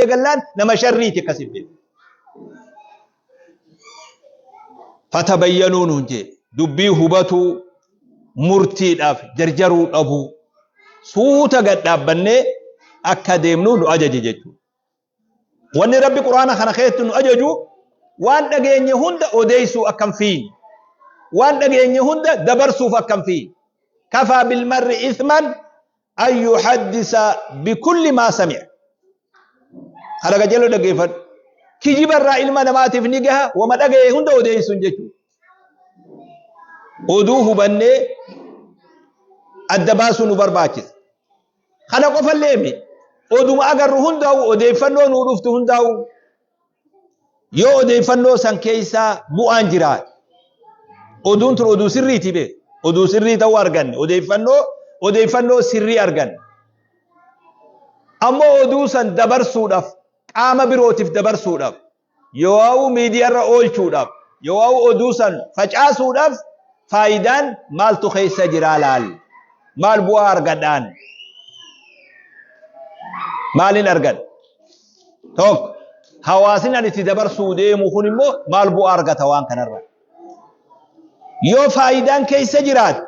Eegallaan nama sharriiti akkasiif beeku. Fatabayyanuu nuun jee dubbii hubatuu, murtiidhaaf jarjaruu dhabuu, suuta gad dhaabbannee akka deemnu nu ajaje jechuudha. Wanni Rabbi Qur'aana kana keessatti nu ajaju waan dhageenye hunda odeessuu akka hin fiine, waan dhageenye hunda dabarsuuf akka hin fiine. Kafaa bilmarri ithman an yuhaddisa bikulli maa sami'a. Kana qajeeloo dhaggeeffadhu. Kijiba irraa ilma namaatiif ni gaha, wama dhagaye hunda odeessuun jechuudha. Oduu hubannee adda baasuu nu barbaachisa. Kana qofallee miti. Oduma agarru hundaa'u, odeeffannoo nuu dhuftu hundaa'u, yoo odeeffannoo san keessaa bu'aan jiraate, oduun tun oduu sirriiti beek, oduu sirrii ta'uu arganne, odeeffannoo sirrii arganne, ammoo oduu san dabarsuudhaaf, qaama birootiif dabarsuudhaaf, yoo'aa'uu miidiyaarra oolchuudhaaf, yoo'aa'uu oduu san facaasuudhaaf faayidaan maaltu keessa jiraa laal, maal bu'aa argadhaan, maalin argadha? Tokko, hawaasni ani itti dabarsuu deemu kun immoo maal bu'aa argata waan kanarra? Yoo faayidaan keessa jiraate,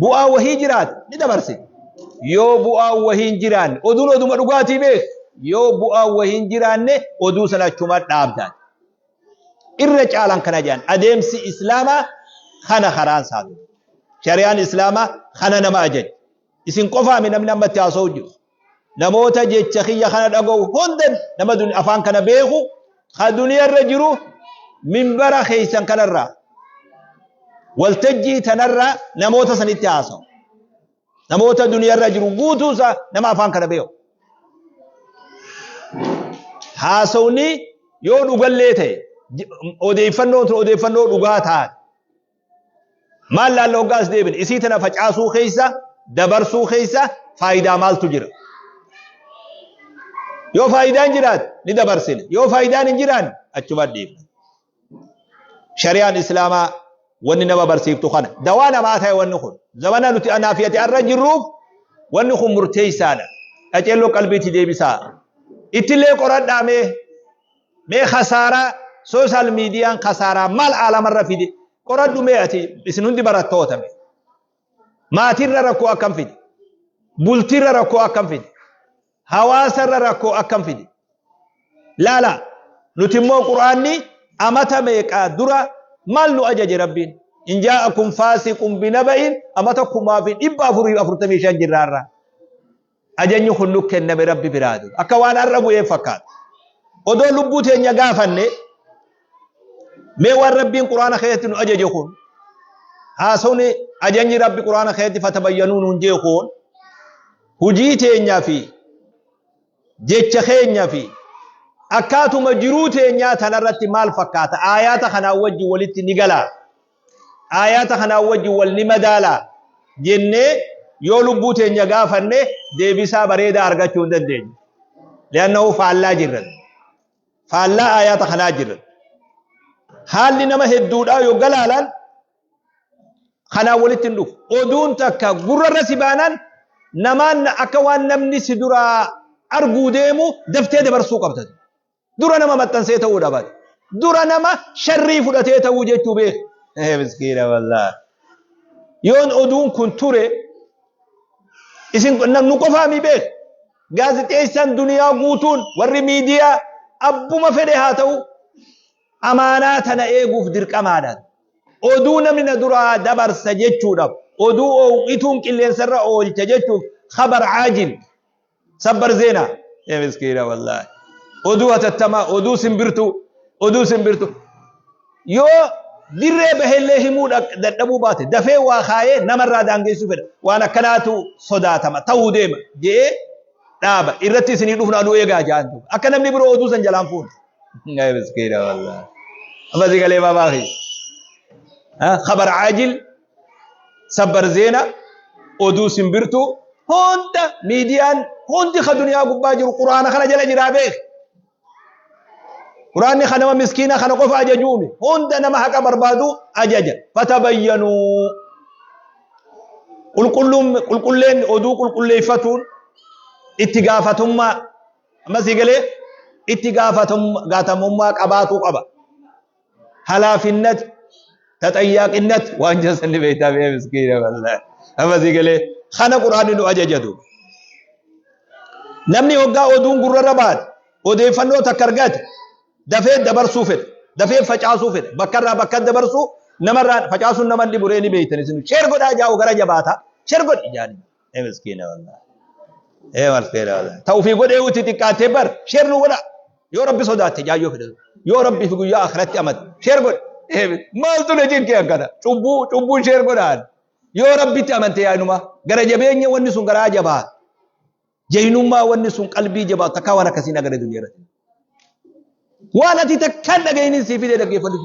bu'aa wahii jiraate ni dabarsina. Yoo bu'aa wahii hin jiraanne, oduun oduma dhugaatii beek. Yoo bu'aa wahii hin jiraanne, oduu sana achuma dhaabdaan. Irra caalaan kana jedhan, adeemsi Islaamaa kana, karaan isaa. Shari'aan Islaamaa kana nama ajaja. Isin qofaami namni amma itti haasa'u jiru. Namoota jecha kiyya kana dhaga'u hunda, nama afaan kana beeku ka duniyarra jiru, minbara keessan kanarraa, waltajjii tanarraa namoota sanitti haasa'u. Namoota duniyarra jiru guutuusaa, nama afaan kana beeku. Haasawni yoo dhugallee ta'e, odeeffannoon tun odeeffannoo dhugaa taate, maal laalla hoggaa as deebine? Isii tana facaasuu keessa, dabarsuu keessa faayidaa maaltu jira? Yoo faayidaan jiraate ni dabarsina, yoo faayidaan hin jiraanne achuma dhiifna. Shari'aan Islaamaa wanni nama barsiiftu kana dawaa namaa ta'e. Wanni kun zamana nuti anaa fi ati arra jirruuf wanni kun murteessaadha. Qaceelloo qalbiitti deebisaa, ittillee qoradhaa. Mee khasaaraa social miidiyaan, khasaaraa maal aalamarra fide qoradhu mee ati. Isin hundi barattoota. Mee maatirra rakkoo akkam fide, bultiirra rakkoo akkam fide, hawaasarra rakkoo akkam fide laala. Nuti immoo Quraanni amata meeqaa dura maal nu ajaje Rabbiin? In jaa'akum faasiqun binaba'in. Amata 1445 jirraarraa ajajni kun nu kenname Rabbi biraa dura. Akka waan har'a bu'ee fakkaata. Odoo lubbuu teenya gaafanne, mee waan Rabbiin Quraana keessatti nu ajaje kun, haasawni ajajni Rabbi Quraana keessatti fatabayyanuu nuun jee kun, hujii teenyaa fi jecha keenya fi akkaatuma jiruu teenyaa tanarratti maal fakkaata? Aayaata kanaan wajjin walitti ni galaa? Aayaata kanaan wajjin wal ni madaalaa? Jennee yoo lubbuu teenya gaafanne, deebisaa bareedaa argachuu hin dandeenyu. Li'annahu faallaa jirran. Faallaa aayaata kanaa jirran. Haalli nama hedduudhaa yoo galaalaan kanaan walitti hin dhufu. Oduun takka gurrarra si baanaan, namaan akka waan namni si duraa arguu deemu daftee dabarsuu qabda. Dura nama maxxansee ta'uu dhabate. Dura nama sharrii fudhatee ta'uu jechuu beek. Miskiina wallaahi. Yoon oduun kun ture, isin nu qofaami beek. Gaazixeessaan duniyaa guutuun, warri miidiyaa, abbuma fedhe haa ta'u, amaanaa tana eeguuf dirqamaadha. Oduu namni na duraa dabarsa jechuudhaaf, oduu oowwituun qilleensarra oolcha jechuuf, khabar caajil, sabbar zeenaa, miskiina wallaahi. Oduu hatattamaa, oduu simbirtuu, oduu simbirtuu. Yoo dirree bahellee himuu dadhabuu baate, dafee waa kaayee namarraa daangeessuu fedha. Waan akkanaatu sodaatama ta'uu deema jedhee dhaaba irratti isinii dhufna, nu eegaa ja'an, akka namni biroo oduu san jalaan fuune. Miskiina wallaahi. Amma si galee baabaa kiyya. Khabar caajil, sabbar zeena, oduu simbirtuu hunda, miidiyaan hundi ka duniyaa gubbaa jiru Quraana kana jala jiraa beek. Quraanni kan nama miskiina kana qofa ajajuumi. Hunda nama haqa barbaadu ajaja. Fatabayyanuu. Qulqulluun, qulqulleen, oduu qulqulleeffatuun itti gaafatummaa Amma sii galee itti gaafatamummaa qabaatuu qaba. Halaafinnat taxayyaaqinnat waan jesan ni beektaa bee miskiina wallahi. Amma sii galee kana quraanni nu ajajatu. Namni hoggaa oduun gurrarra baate odeeffannoo takka argate dafee dabarsuu fedha. Dafee facaasuu fedha. Bakkarraa bakka dabarsuu namarraa facaasuun nama hin dhibu ree ni beektan isin. Sheer godhaa jaa'u gara jabaata. Sheer godhi jaani. Ee miskiina wallahi. Ee miskiina wallahi. Ta ofii godhee uti xiqqaattee bar sheer nu godha. Yoo rabbi sodaatte jaayyoo fedha. Yoo rabbi fi guyyaa akhiratti amate sheer godhi. Ee maaltu na cinqee akkana. Cubbuu cubbuu sheer godhaan. Yoo rabbitti amante yaanuma gara jabeenya wanni sun garaa jabaata. Jaynummaa wanni sun qalbii jabaatu takkaa waan akkasii hin agarre duniyaa irratti. Waan ati takkaa hin dhaga'inin sii fidee dhaggeeffadhu.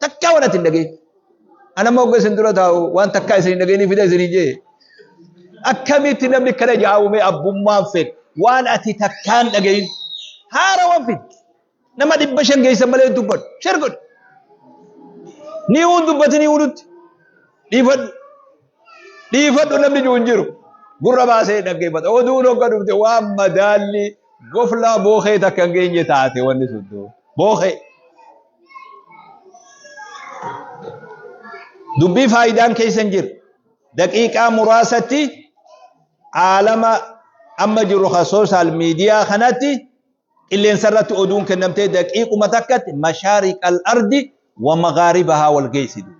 Takkaa waan ati hin dhaga'in. Ana amma hogga isin dura taa'u waan takkaa isin hin dhaga'inii fida isin hin jee. Akkamitti namni kana jaa'umee abbummaan fedhe waan ati takkaa hin dhaga'in. Haara waan fide. Nama 500 geessan malee hin dubbadhu. Share godhi. Ni uun dubbati ni uunutti. Dhiifadhu. Dhiifadhu namni jiru hin jiru. Gurra baasee dhaggeeffata. Oduun hogga dhufte waan madaalli goflaa bookee takka hin geenye taate wanni sun duuba. Bookee. Dubbii faayidaan keessa hin jiru. Daqiiqaa muraasatti aalama amma jiru ka sooshaal miidiyaa kanatti Qilleensa irratti oduun kennamtee daqiiquma takkatti mashaariqal ardi wa maghaaribahaa wal geessiti.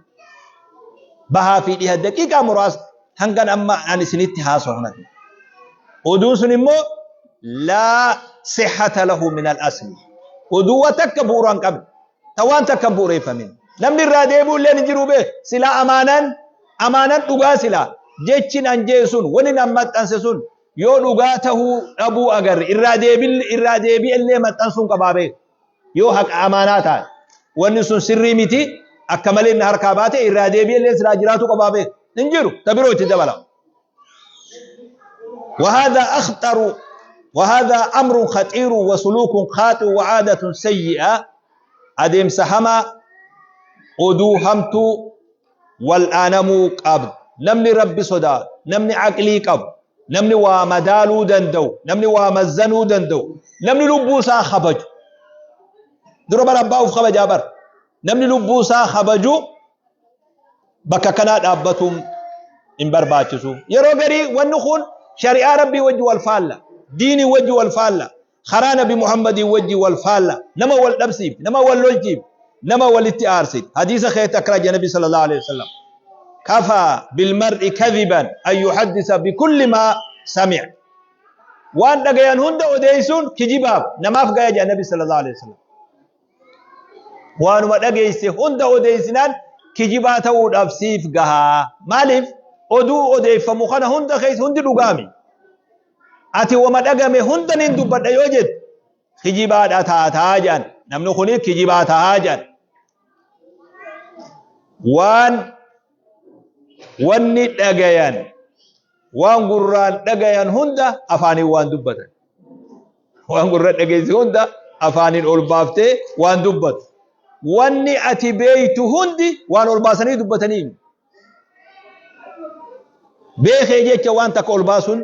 Bahaa fi dhiha daqiiqaa muraasa hangan amma an isinitti haasawu kanatti. Oduun sun immoo laa sihhata lahu min al asli. Oduu wa takka bu'uura hin qabne. Ta waan takka hin bu'uureeffamin. Namni irraa deebi'u illee hin jiru beek. Silaa amaanaan amaanaan dhugaa silaa jechin an jee sun wani nan maxxanse sun Yoo dhugaa tahuu dhabuu agarre irraa deebil irraa deebi'ellee maxxansuun qabaa beek. Yoo haqa amaanaa taate wanni sun sirrii miti akka malee inni harkaa baate irraa deebi'ellee silaa jiraatuu qabaa beek. Hin jiru ta biroo itti dabala. وهذا أخطر وهذا أمر خطير وسلوك خاطئ وعادة سيئة أديم سهما oduu hamtuu wal'aanamuu qabdu. Namni Rabbi sodaatu, namni aqlii qabu, namni waa madaaluu danda'u, namni waa mazzanuu danda'u, namni lubbuu isaa kabaju. Dura bara abbaa uf kabajaa bara. Namni lubbuu isaa kabaju bakka kanaa dhaabbatuun hin barbaachisu. Yeroo garii wanni kun shari'aa Rabbii wajji wal faalla, diinii wajji wal faalla. Karaa nabi Muhammadin wajji wal faalla, nama wal dhabsiifti, nama wal lolchiifti, nama walitti aarsiti. Hadiisa keessatti akkana jedha nabi sallallahu alaihi wasallam. Kafaa bilmar'i kadhiban an yuhaddisa bikulli maa sami'a. Waan dhagayan hunda odeessuun kijibaaf namaaf gaya jedha nabi sallallahu alaihi wasallam. Waanuma dhageesse hunda odeessinaan kijibaa ta'uudhaaf siif gahaa. Maaliif oduu odeeffamu kana hunda keessa hundi dhugaami. Ati wama dhagame hunda nin dubbadha yoo jette kijibaadha taataa jedhan. Namni kuni kijibaa tahaa jedhan. Waan wanni dhagayan waan gurraan dhagayan hunda afaaniin waan dubbatan. Waan gurra dhageessi hunda afaaniin ol baaftee waan dubbatu. Wanni ati beektu hundi waan ol baasanii dubbatanii. Beekee jecha waan takka ol baasuun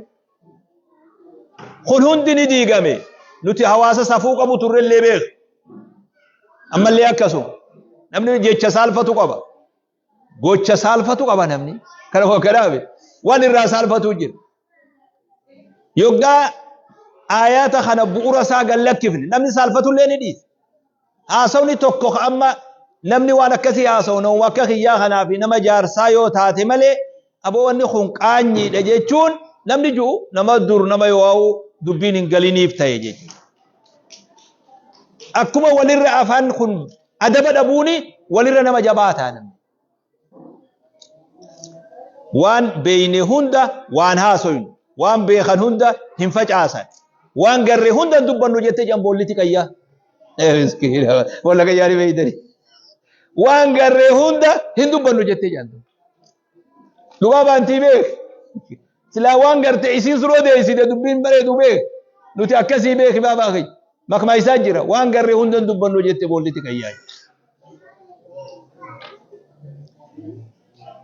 kun hundi ni diigame. Nuti hawaasa safuu qabu turrellee beeku. Ammallee akkasuma. Namni jecha saalfatu qaba. Gocha saalfatu qaba namni. Kana kanaaf waan irraa saalfatu jira. Yoggaa aayaata kana bu'uura isaa gad lakkifne namni saalfatullee ni dhiisa. Haasawni tokko ka amma namni waan akkasii haasawu namuma akka kiyyaa kanaa fi nama jaarsaa yoo taate malee aboo wanni kun qaanyiidha jechuun namni ju'u nama dur nama yoo dubbiin hin galiniif ta'e jechuudha. Akkuma walirra afaan kun adaba dhabuuni walirra nama jabaataa namni. Waan beeyne hunda waan haasoynu, waan beekan hunda hin facaasan, waan garre hunda hin dubbannu jettee jedhan boolliti qayyaa. Boolla qayyaa ni beeytani. Waan garre hunda hin dubbannu jettee jedhan. Dhugaa baantii beek. Silaa waan garte isiin sun odeessite dubbiin bareedu beek. Nuti akkasii beeki baabaa keenya. Makmaa isaa jira waan garre hunda hin dubbannu jette boolliti qayyaa.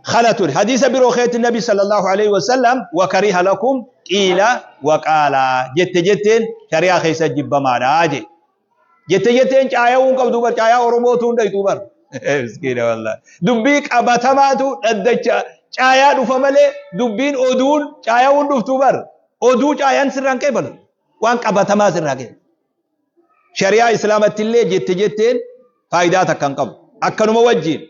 Kana ture. Hadiisa biroo keetti Nabi sallallahu alaihi wasallam wakariha lakum qiila waqaala, jette jetteen shari'aa keessa jibbamaadha je. Jette jetteen caaya'uu hin qabdu bar, caayaa Oromootu hin dhayxu bar. Miskiina wallahi. Dubbii qabatamaatu dhaddacha caayaa dhufa malee dubbiin oduun caaya'uu hin dhuftu bar. Oduu caayaan sirraan qeebalu. Waan qabatamaa sirraa qeebalu. Shari'aa Islaamatti illee jette jetteen faayidaa takka hin qabu. Akkanuma wajjiin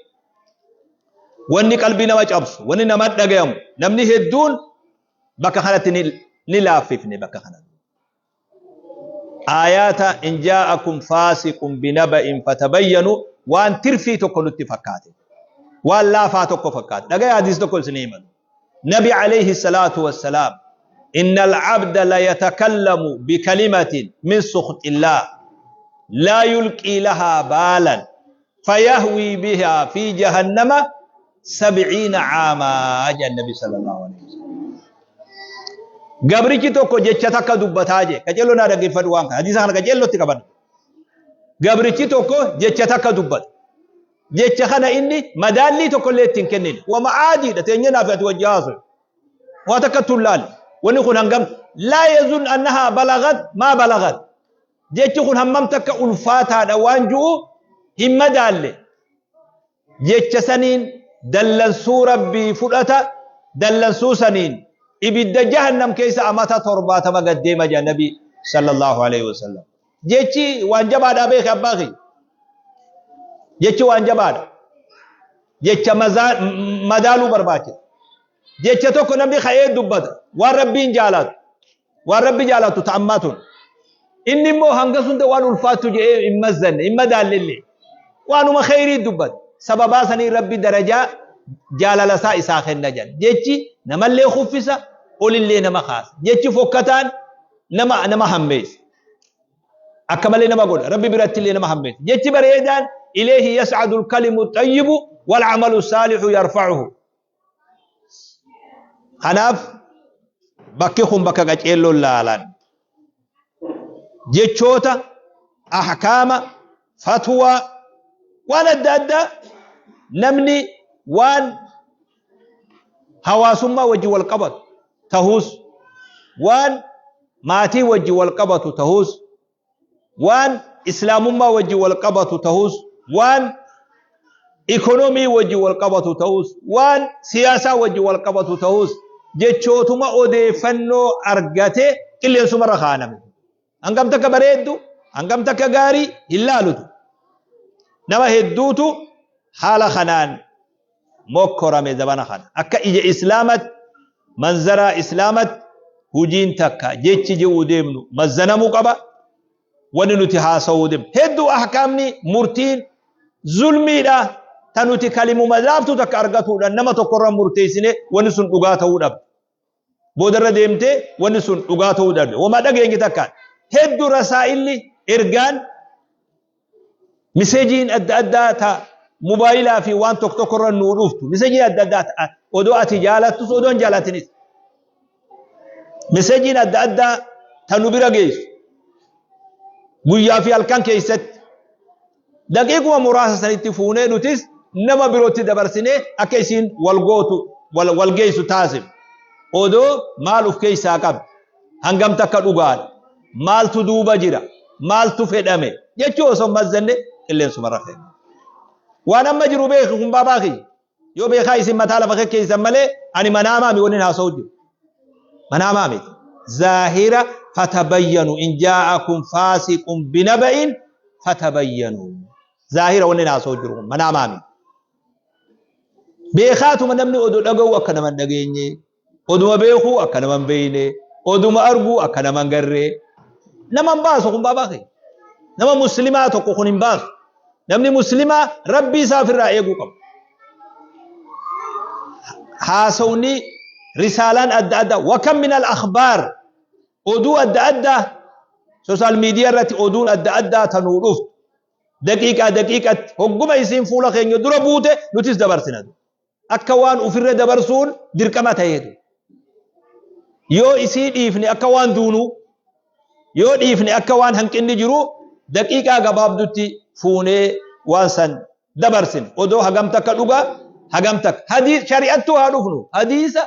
wanni qalbii nama cabsu, wanni nama dhagayamu, namni hedduun bakka kanatti ni laaffifne bakka kanatti. Aayaata in jaa'akum faasiqun binaba'in fatabayyanu waan tirfii tokko nutti fakkaate. Waan laafaa tokko fakkaate. Dhagaya, hadiis tokko isin himan. Nabi alayhi salaatu wassalaam, inna al-abda la yatakallamu bikalimatin min sukhtillah laa yulqii lahaa baalan fayahwii bihaa fi jahannama 70 caamaa jedhan Nabi sallallahu alaihi wasallam. Gabrichi tokko jecha takka dubbataa jee. Qaceelloo naa dhaggeeffadhu, waan kana. Hadiisa kana qaceellootti qabadhu. Gabrichi tokko jecha takka dubbata. Jecha kana inni madaallii tokko illee ittiin kennine. Wama aadiidha, teenyee naaf ati wajji haasoyu. Waa takka tun laali. Wanni kun hangam laa yazun annahaa balagat maa balagat. Jechi kun hammam takka ulfaataadha waan ju'u hin madaalle. Jecha saniin dallansuu Rabbii fudhata, dallansuu saniin ibidda jahannam keessa amata 70 gad deema jedha Nabi sallallahu alaihi wasallam. Jechi waan jabaadhaa beeki, abbaa kiyya. Jechi waan jabaadha. Jecha madaaluu barbaachisa. Jecha tokko namni ka'ee dubbata, waan Rabbiin jaalatu, waan Rabbi jaalatu ta'ammaa tun. Inni immoo hanga sunda waan ulfaattu jedhee hin mazzanne, hin madaallellee. Waanuma kheyrii dubbata. Sababaa sanii Rabbi darajaa jaalala isaa isaa kenna jedha. Jechi namallee kuffisa, olillee nama kaasa. Jechi fokkataan nama hammeessa. Akka malee nama godha. Rabbi biratti illee nama hammeessa. Jechi bareedaan ilayhi yas'adu al-kalimu xayyibu wal amalu saalihu yarfa'uhu. Kanaaf bakki kun bakka qaceelloon laalan. Jechoota, ahkaama, fatwaa, waan adda addaa namni waan hawaasummaa wajji wal qabatu tahus, waan maatii wajji wal qabatu tahus, waan islaamummaa wajji wal qabatu tahus, waan ikonomii wajji wal qabatu tahus, waan siyaasaa wajji wal qabatu tahus, jechootuma odeeffannoo argate qilleensumarra kaa'aname. Hangam takka bareeddu, hangam takka gaarii hin laalutu. Nama hedduutu haala kanaan mokkorame zabana kana. Akka ija Islaamatti, manzaraa Islaamatti, hujiin takka jechi je'uu deemnu mazzanamuu qaba. Wanni nuti haasawuu deemnu. Hedduu ahkaamni murtiin zulmiidha, ta nuti kalimuma laaftuu takka argatuudhaan nama tokkorra murteessine wanni sun dhugaa ta'uu dhabde. Boodarra deemtee wanni sun dhugaa ta'uu dhabde. Wamaa dhageenye takkaan. Hedduu rasaa'illi, ergaan, miseejiin adda addaa ta mobaayilaa fi waan tokko tokkorra nuu dhuftu. Miseejiin adda addaa odoo ati jaalattus odoo hin jaalatinis. Miseejiin adda addaa ta nu bira geessu. Guyyaa fi halkan keessatti daqiiquma muraasa sanitti fuunee nutis nama birootti dabarsinee akka isiin wal gootu, wal geessu taasifna. Odoo maal of keessaa qabdi? Hangam takka dhugaadha? Maaltu duuba jira? Maaltu fedhame? Jechuu osoo hin mazzanne qilleensuma rafee. Waan amma jiru beeki kun, baabaa kiyya. Yoo beekaa isin mataa lafa kekkeessan malee ani manaamaa mi waliin haasa'u jiru. Manaamaa miti. Zaahira fatabayyanu, in jaa'akum faasiqun binaba'in fatabayyanu. Zaahira wanni haasa'u jiru kun manaamaa miti. Beekaatuma namni oduu dhaga'u akka nama hin dhageenye, oduma beekuu akka nama hin beekne, oduma arguu akka nama hin garree. Nama hin baasu kun, baabaa kiyya. Nama muslimaa tokko kun hin baasu. Namni muslimaa Rabbii isaa ofirraa eeguu qaba. Haasawni, risaalaan adda addaa, wakam min al akhbaar, oduu adda addaa, social media irratti oduun adda addaa tanuu dhuftu daqiiqaa daqiiqatti hogguma isiin fuula keenya dura buute nutis dabarsina. Akka waan ofirra dabarsuun dirqama ta'eetu. Yoo isii dhiifne akka waan duunuu, yoo dhiifne akka waan hanqinni jiru, daqiiqaa gabaabdutti fuunee waan san dabarsine. Odoo hagam takka dhugaa, Hagam takka hadiis shari'attuu haa dhufnu, hadiisa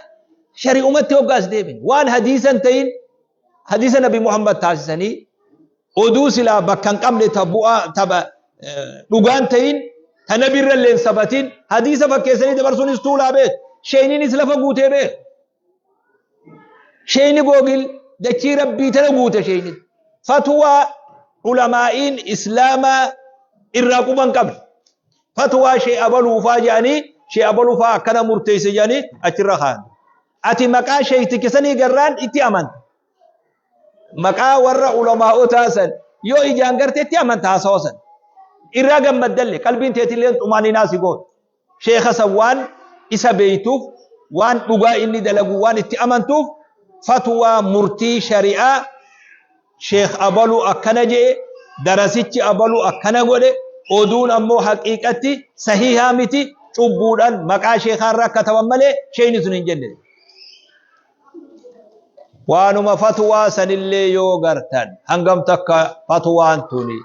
shari'umatti hoggaas deebin waan hadiisa hin ta'in hadiisa Nabi Muhammad taasisanii, oduu silaa bakka hin qabne, ta bu'aa ta dhugaan ta'in, ta Nabi irra illee hin sabatin hadiisa fakkeessanii dabarsuunis tuulaa beeku. Sheeyniinis lafa guutee beeku. Sheeyni Googil dachii Rabbii tana guute. Sheeyni fatwaa ulamaa'iin islaamaa irraa quban qabne, fatwaa shee abaluufaa jedhanii, shee abaluufaa akkana murteesse jedhanii achirra kaan. Ati maqaa sheeyticha sanii garraan itti amanta. Maqaa warra ulamaa'otaa san yoo ijaan garte itti amanta. Haasawa san irraa gammaddalle, qalbiin teetilleen xumaaninaa si goota. Sheekha san waan isa beeytuuf, waan dhugaa inni dalagu waan itti amantuuf, fatwaa murtii shari'aa sheekh abalu akkana je'e, darasichi abalu akkana godhe, oduun ammoo haqiiqatti sahihaa miti, cubbuudhaan maqaa sheekaa irra kataban malee sheeyni sun hin jenne. Waanuma fatwaa sanillee yoo gartan, hangam takka fatwaan tuni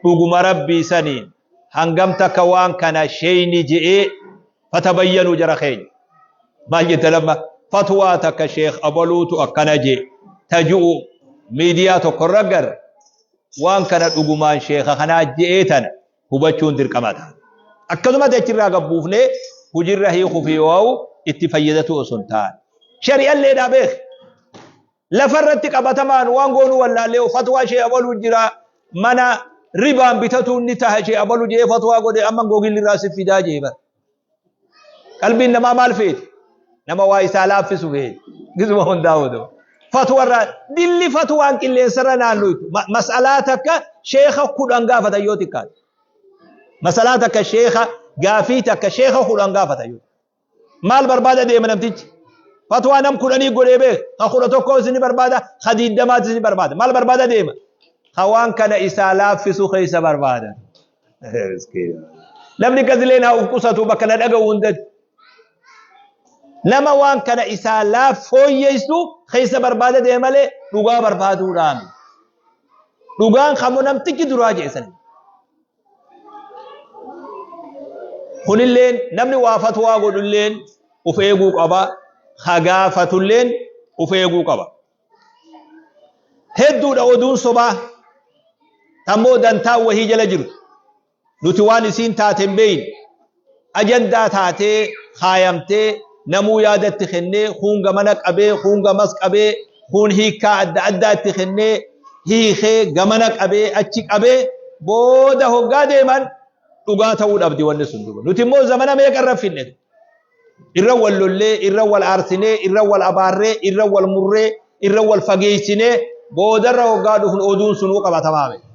dhuguma Rabbii saniin, hangam takka waan kana sheeyni je'ee fatabayyanuu. Jara keenya, maal jette lamma? Fatwaa takka sheekh abaluutu akkana jee taju'u miidiyaa tokko irra garre, waan kana dhugumaan sheekha kanaa je'ee tana hubachuun dirqama ta'a. Akkasumatti achirraa gabbuufnee hujirra hiikuu fi yoo itti fayyadatu osoo hin taane. Shari'alleedhaa beek. Lafarratti qabatamaan waan goonuu wallaallee fatwaa ishee abaluu jira, mana ribaan bitatuun ni taha, ishee abalu jee fatwaa godhe, amma Googilli irraa si fidaa jee bara. Qalbiin namaa maal feeti? Nama waa isaa laaffisu feeti. Gisuma hundaa odoo. Fatwa irraa dilli fatwaan qilleensarra naannoytu. Mas'alaa takka sheekha 10 gaafatan yoo xiqqaate. Mas'alaa takka sheekha, gaafii takka sheekha 10 gaafatan yoo. Maal barbaada deema namtichi? Fatwaa nam 10 godhee beek. Ka 11 isin barbaada, ka 20 isin barbaada. Maal barbaada deema? Ka waan kana isaa laaffisu keessa barbaada. Namni akkasileen haa uf qusatu bakka na dhaga'u hundatti. Nama waan kana isaa laaf fooyyessu keessa barbaada deema malee dhugaa barbaaduudhaan. Dhugaan kamuu namtichi duraa jeessan. Kunilleen namni waa fatwaa godhulleen uf eeguu qaba. Ka gaafatulleen uf eeguu qaba. Hedduudha oduun sobaa tammoo dantaa wahii jala jiru. Nuti waan isiin taate hin beeyne. Ajandaa taatee kaayamtee namuu yaadatti kennee, kuun gamana qabee, kuun gamas qabee, kuun hiikkaa adda addaa itti kennee hiikee, gamana qabee achi qabee, booda hoggaa deeman dhugaa ta'uu dhabdi wanni sun duba. Nuti immoo zamana meeqa irra finne, irra wal lollee, irra wal aarsinee, irra wal abaarree, irra wal murree, irra wal fageessinee, boodarra hoggaa dhufnu oduun sunuu qabatamaa miti.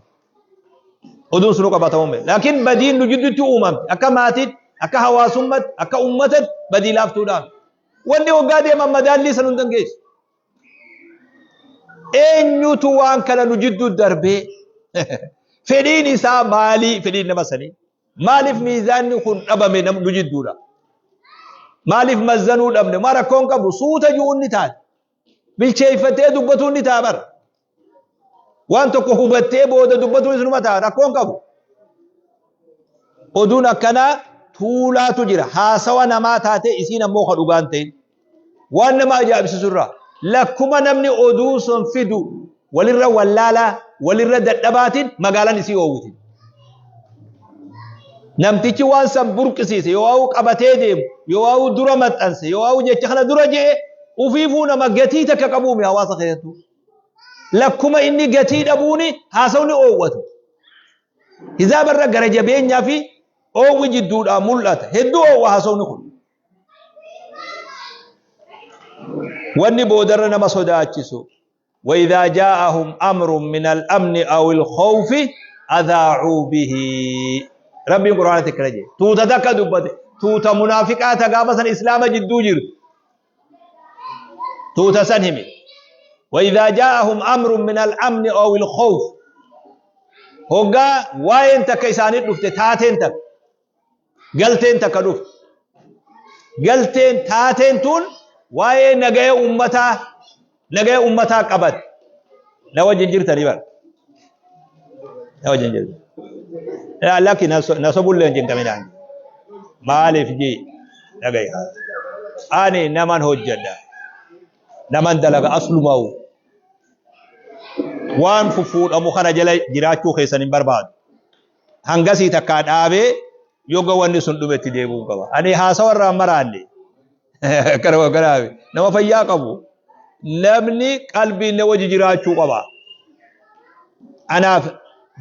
Oduun sunuu qabatamuu miti. Laakiin badiin nu jidduutti uumamte akka maatiitti, akka hawaasummaatti, akka uummatatti badii laaftuudhaan. Wanni hoggaa deeman madaallii san hin dangeessu. Eenyutu waan kana nu jidduu darbee? Fedhiin isaa maalii? Fedhiin nama sanii? Maaliif miizaanni kun dhabame nu jidduudha? Maaliif mazzanuu dhabne? Maa rakkoon qabu suuta ju'uun ni taate. Bilcheeffatee dubbatuun ni ta'a bara. Waan tokko hubattee booda dubbatuun isinuma ta'a, rakkoon qabu. Oduun akkanaa tuulaatu jira. Haasawa namaa taatee isiin ammoo ka dhugaan ta'in. Waan nama ajaa'ibsiisu irraa lakkuma namni oduu sun fidu walirra wallaalaa, walirra dadhabaatiin magaalaan isii oowwiti. Namtichi waan san burqisiise yoo waa'u qabatee deemu, yoo waa'u dura maxxanse, yoo waa'u jecha kana dura je'e, ufiifuu nama gatii takka qabuumi hawaasa keessattuu. Lakkuma inni gatii dhabuuni haasawni oowwatu. Hizaaba irra gara jabeenyaa fi oowwi jidduudhaa mul'ata. Hedduu oowwa haasawni kun. Wanni boodarra nama sodaachisu, وإذا جاءهم أمر من الأمن أو الخوف أذاعوا به. ربي قرآن تكرجي توتا تكا دبته، توتا منافقات غافة إسلام جدو جر، توتا سنهم. وإذا جاءهم أمر من الأمن أو الخوف، هوغا واين تكا إساني دفته، تاتين تك galteen takka dhufte, galteen taateen tun waa'ee nagaya ummataa, nagaya ummataa qabate. Na wajjin jirtanii bara? Na wajjin jirtan? Lakki, na sobullee hin cinqaminaan. Maaliif jee? Dhagayi. Ani naman hojjedha. Naman dalaga aslumaa'u. Waan fuffuudhamu kana jala jiraachuu keessan hin barbaadu. Hangasii takkaa dhaabee yoga wanni sun dhumetti deebi'uu qaba. Ani haasawa irraa hin maraanne. Akkana kanaaf nama fayyaa qabu. Namni qalbiin na wajji jiraachuu qaba. Anaaf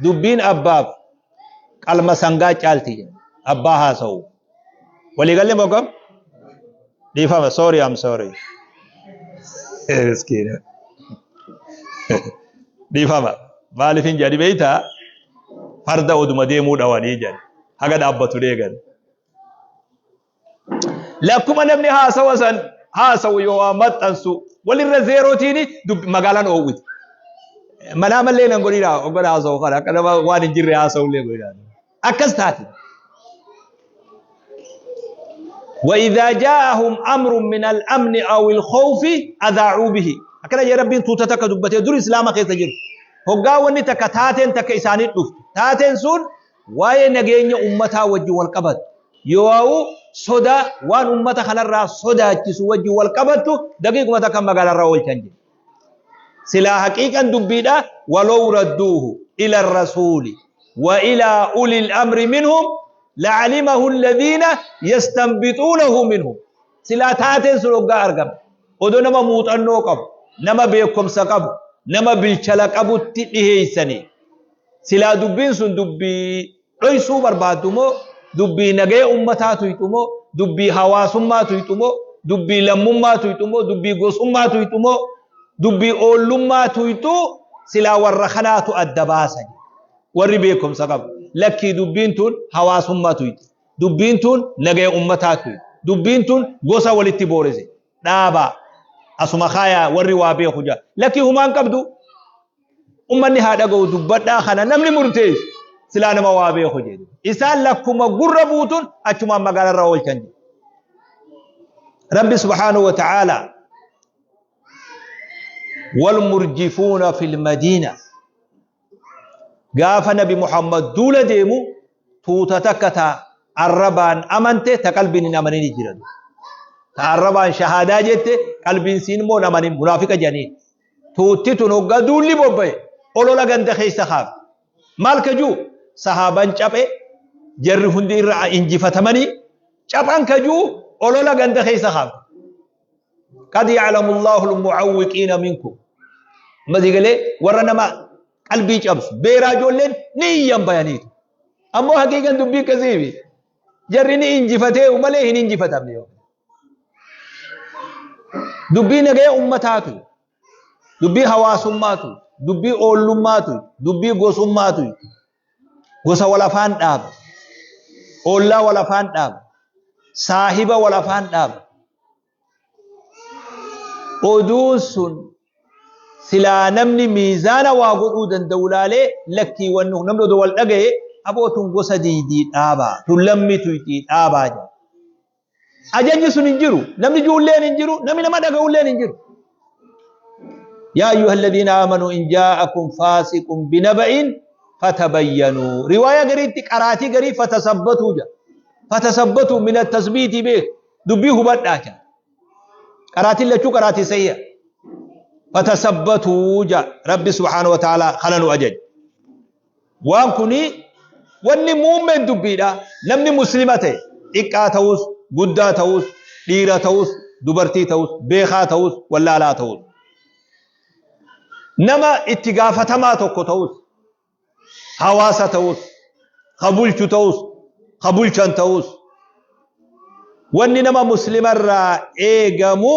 dubbiin abbaaf qalma sangaa caalti abbaa haasa'u. Waliigallee moo kam? Dhiifama, sorry, I'm sorry. Miskiina. Dhiifama. Maaliif hin jedhani beektaa? Farda oduma deemuu dhawanii jedhan. Haga dhaabbatu deegan. Lakkuma namni haasawa san haasawu yoo waa maxxansu walirra zeerootiin magaalaan oowwiti. Manaa mallee nan godhina oggan haasawu kana akka nama waan hin jirre haasawu illee godhina. Akkas taate. وإذا جاءهم أمر من الأمن أو الخوف أذاعوا به akkana jee Rabbiin tuuta takka dubbatee dur Islaama keessa jiru. Hoggaa wanni takka taateen takka isaanii dhuftu. Taateen sun waa'ee nageenya ummataa wajjin wal qabatu. Yoo'u sodaa waan ummata kanarraa sodaachisu wajjin wal qabattu daqiiquma takka magaalarraa oolchan jedhe. Silaa haqiiqan dubbiidha walaw radduuhu ila rasuuli wa ilaa ulil amri minhum la'alimahu alladhiina yastanbixuunahu minhum. Silaa taateen sun hoggaa argamte odoo nama muuxannoo qabu, nama beekumsa qabu, nama bilchala qabutti dhiheessanii silaa dubbiin sun dubbii dhoysuu barbaaddu moo, dubbii nagaya ummataa tuyxu moo, dubbii hawaasummaa tuyxu moo, dubbii lammummaa tuyxu moo, dubbii gosummaa tuyxu moo, dubbii oollummaa tuyxu silaa warra kanaatu adda baasa jedhe. Warri beekumsa qabu. Lakkii dubbiin tun hawaasummaa tuyxi. Dubbiin tun nagaya ummataa tuyxi. Dubbiin tun gosa walitti boorese. Dhaabaa. Asuma kaayaa warri waa beeku jaa. Lakkii humaan qabdu. Ummanni haa dhaga'u dubbadhaa kana namni murteessu silaa nama waa beeku jedhu. Isaan lakkuma gurra buutun achumaan magaalarra oolchan jedhu. Rabbi subhaanahu wa ta'ala wal murjifuuna fil madiina gaafa nabi Muhammad duula deemu tuuta takka ta arrabaan amante ta qalbiin hin amanin jiran. Ta arrabaan shahaadaa jette qalbiin siin immoo hin amanin munaafiqa jedhaniin. Tuutti tun hoggaa duulli bobba'e olola ganda keessa kaafte. Maal ka jiru sahaaban caphe jarri hundi irra injifatamanii caphan ka jiru olola ganda keessa kaafte. Qad ya'lamu Allahu al-mu'awwiqiina minkum. Amma sii galee warra nama qalbii cabsu beeraa ijoolleen ni iyyan bayaniitu. Ammoo haqiiqan dubbii akkasiifi jarri ni injifatee malee hin injifatamne yoo. Dubbii nagaya ummataatu, dubbii hawaasummaatu, dubbii oollummaatu, dubbii gosummaatu. Gosa wal afaan dhaaba. Oollaa wal afaan dhaaba. Saahiba wal afaan dhaaba. Oduun sun silaa namni miizaana waa godhuu danda'u laalee lakkii wanni namni odoo wal dhagaye aboo tun gosa diidii dhaabaa tun lammii tuyxii dhaabaa jedha. Ajajni sun hin jiru. Namni juulleen hin jiru. Namni nama dhaga'ulleen hin jiru. Yaa ayyuha alladhiina aamanuu in jaa'akum faasiqun binaba'in fatabayyanuu. Riwaayaa gariitti qaraatii garii fatasabbatuu jedha. Fatasabbatuu min at-tasbiitii beek. Dubbii hubadhaa jedha. Qaraatiin lachuu qaraatii sayya. Fatasabbatuu jedha. Rabbi subhaanahu wa ta'aalaa kana nu ajaja. Waan kuni wanni muummeen dubbiidha. Namni muslima ta'e xiqqaa ta'us, guddaa ta'us, dhiira ta'us, dubartii ta'us, beekaa ta'us, wallaalaa ta'us. Nama itti gaafatamaa tokko ta'us, hawaasa ta'us, ka bulchu ta'us, ka bulchan ta'us, wanni nama muslimarraa eegamu